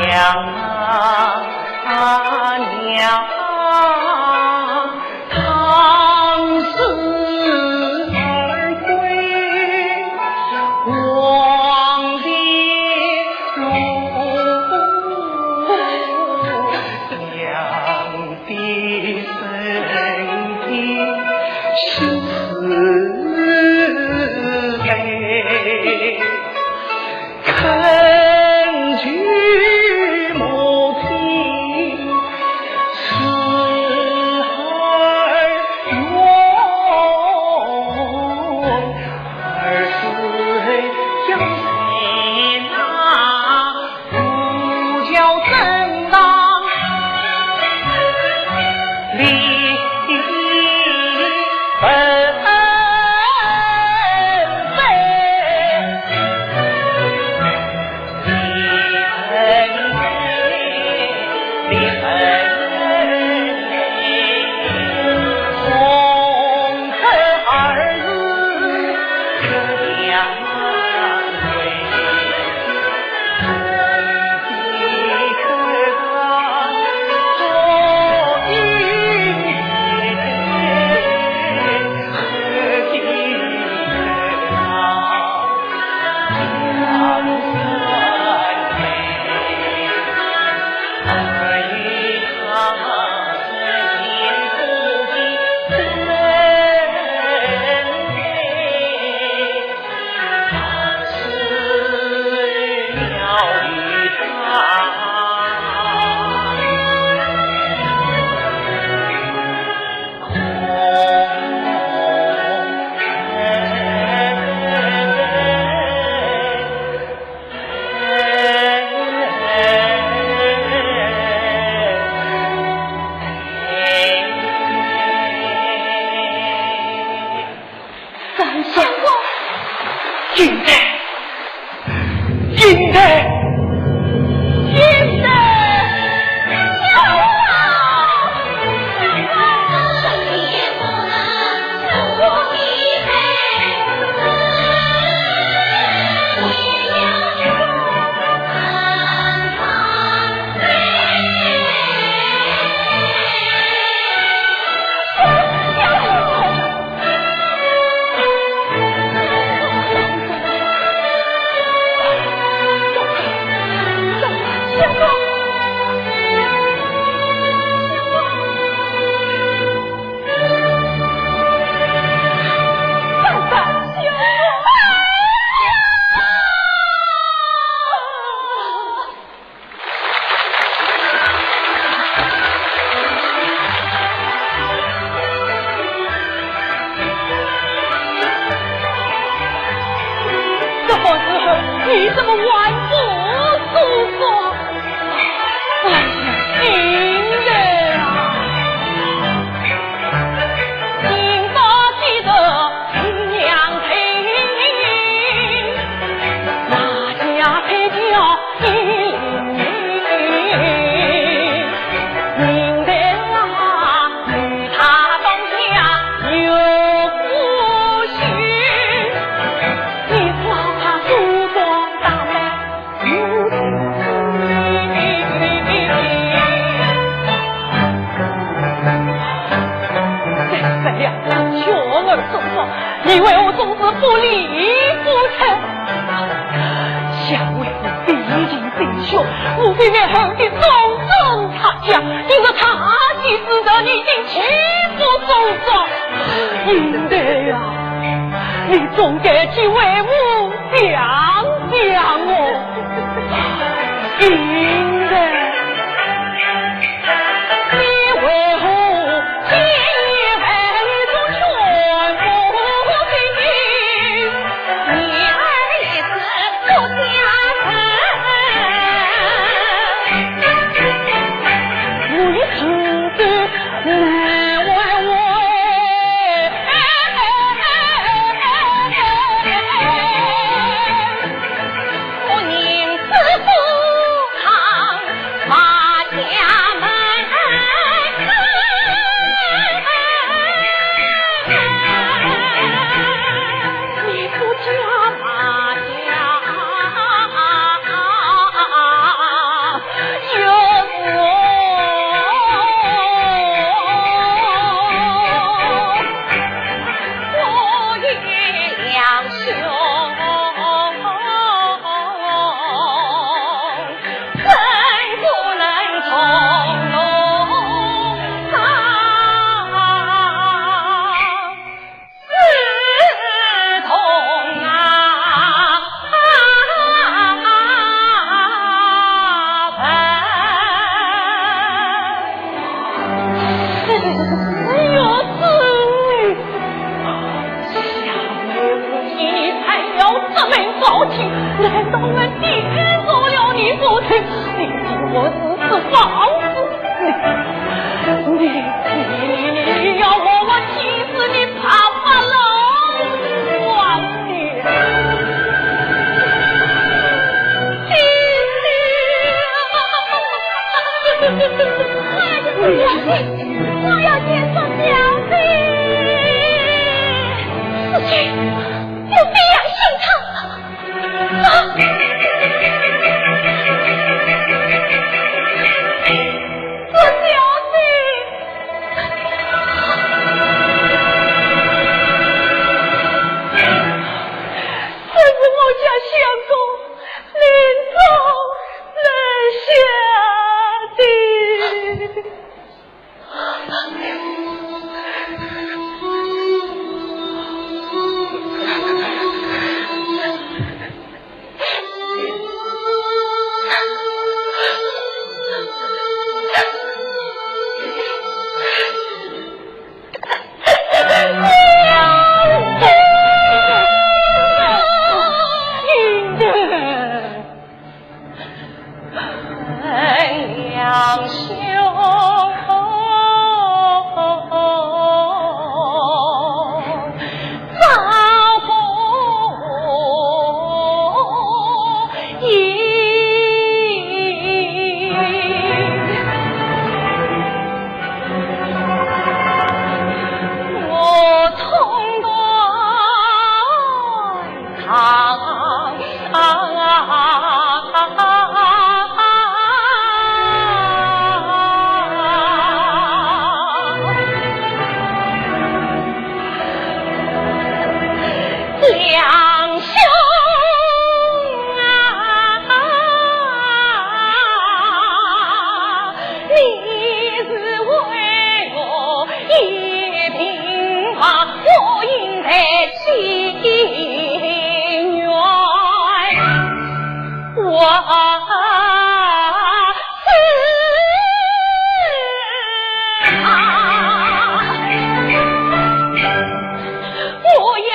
娘啊，儿也重病在床。三哥，金台，金台，金台！这番时候，你怎么还不收手？哎呀，金台啊！金发既得新娘配，哪家配叫 你为何总是不理不睬？想为你毕竟心胸，我非但恨得终身拆家，今日他既死得你竟泣不成声。金台呀，你总该替为父想想哦，金台。两兄啊，你是为我一病亡，我应在心愿。我是啊， 我要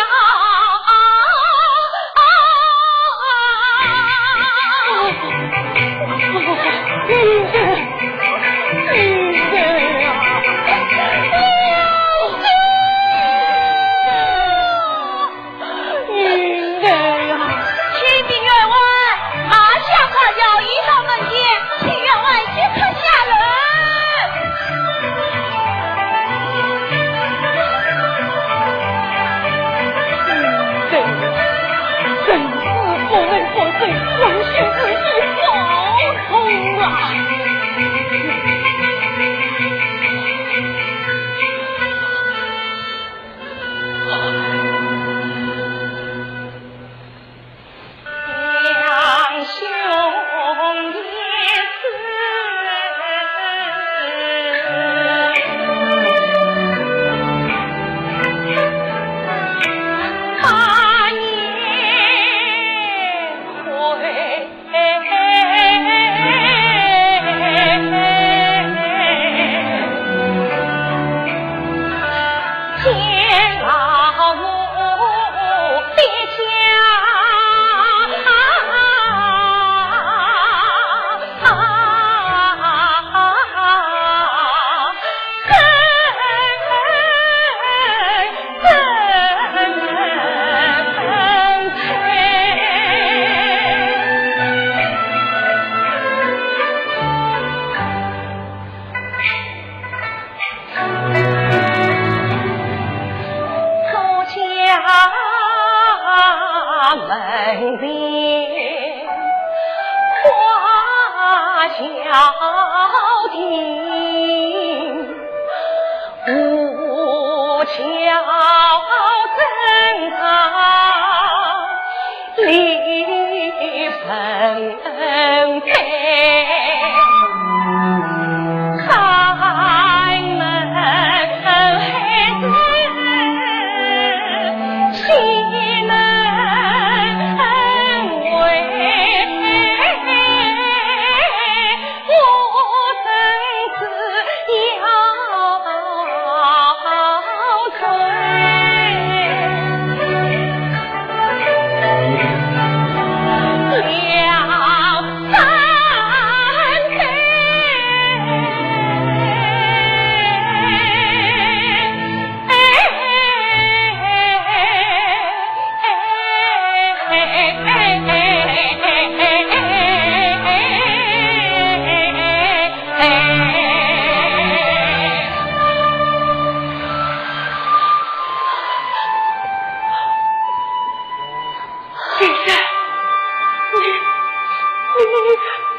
你，你，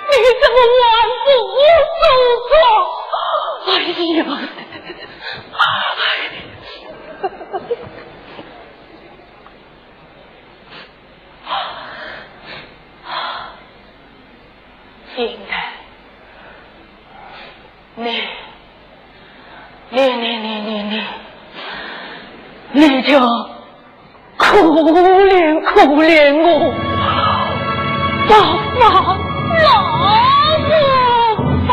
你怎么忘恩负义啊？哎呀！现在，你，你，你，你，你，你，你就 可怜可怜我，帮帮老夫吧。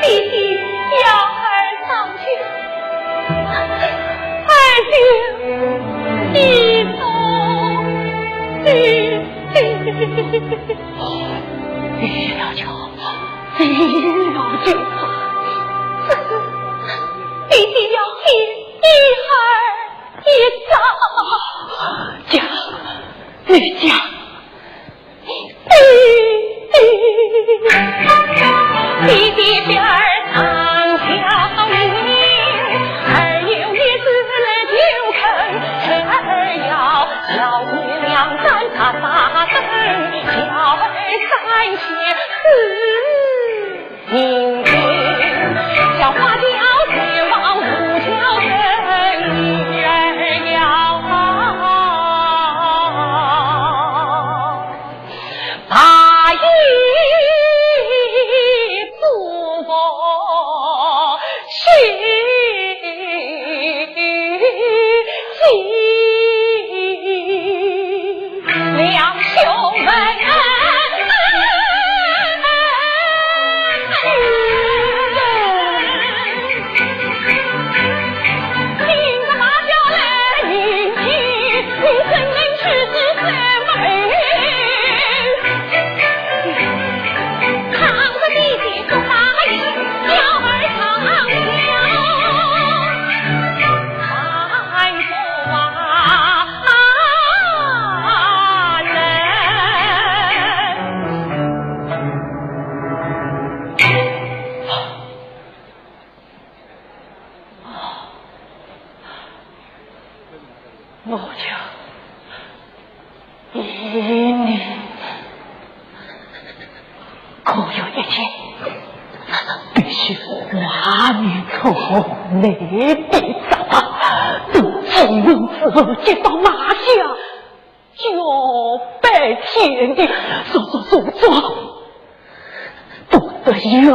弟弟，要儿上去，儿就一动，弟弟。你要求，你要求，弟弟要给一儿一张。我家一年可有一件必须万年苦苦耐的事，等今日我接到马家交拜见的，说说说说，不得有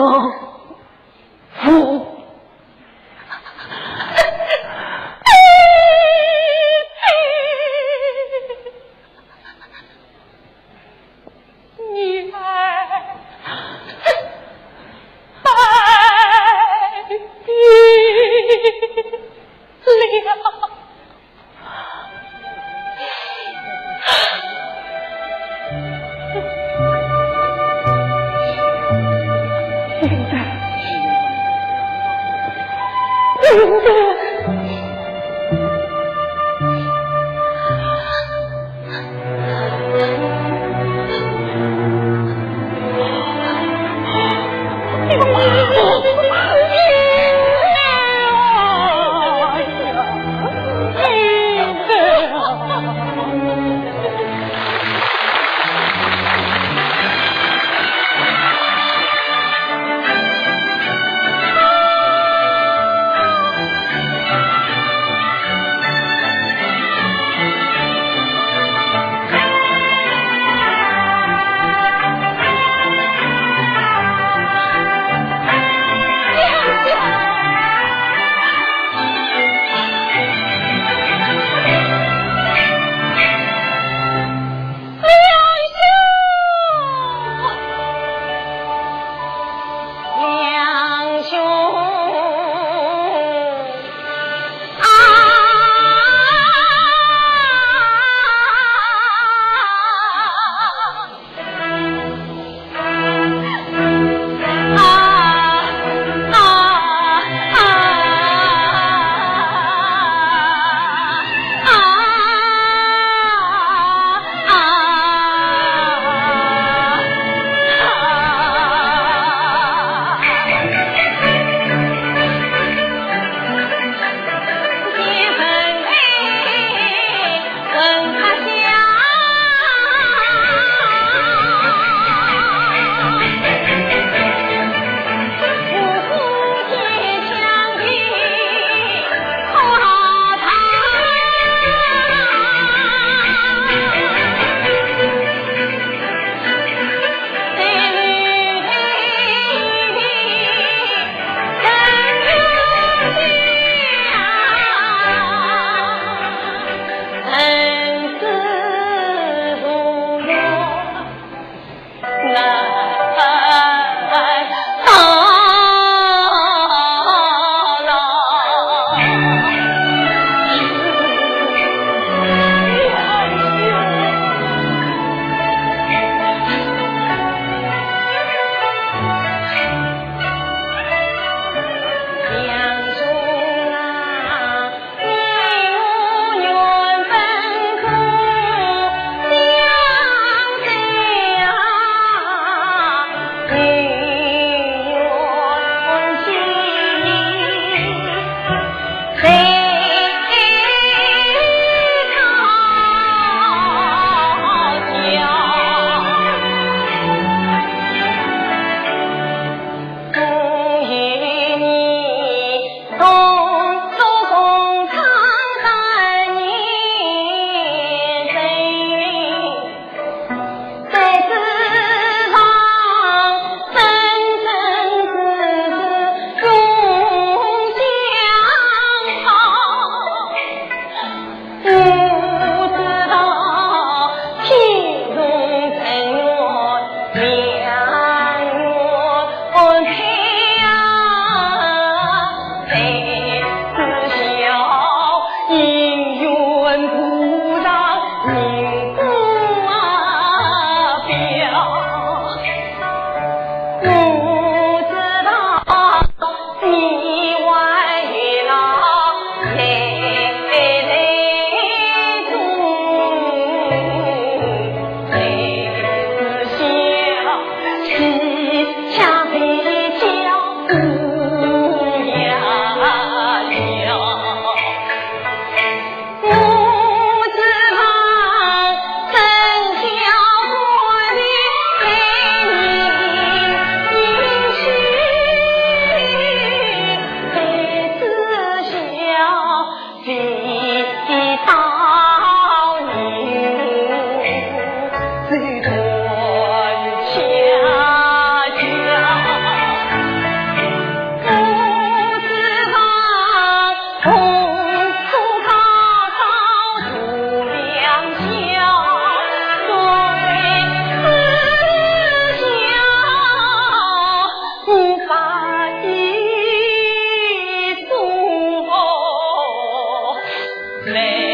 来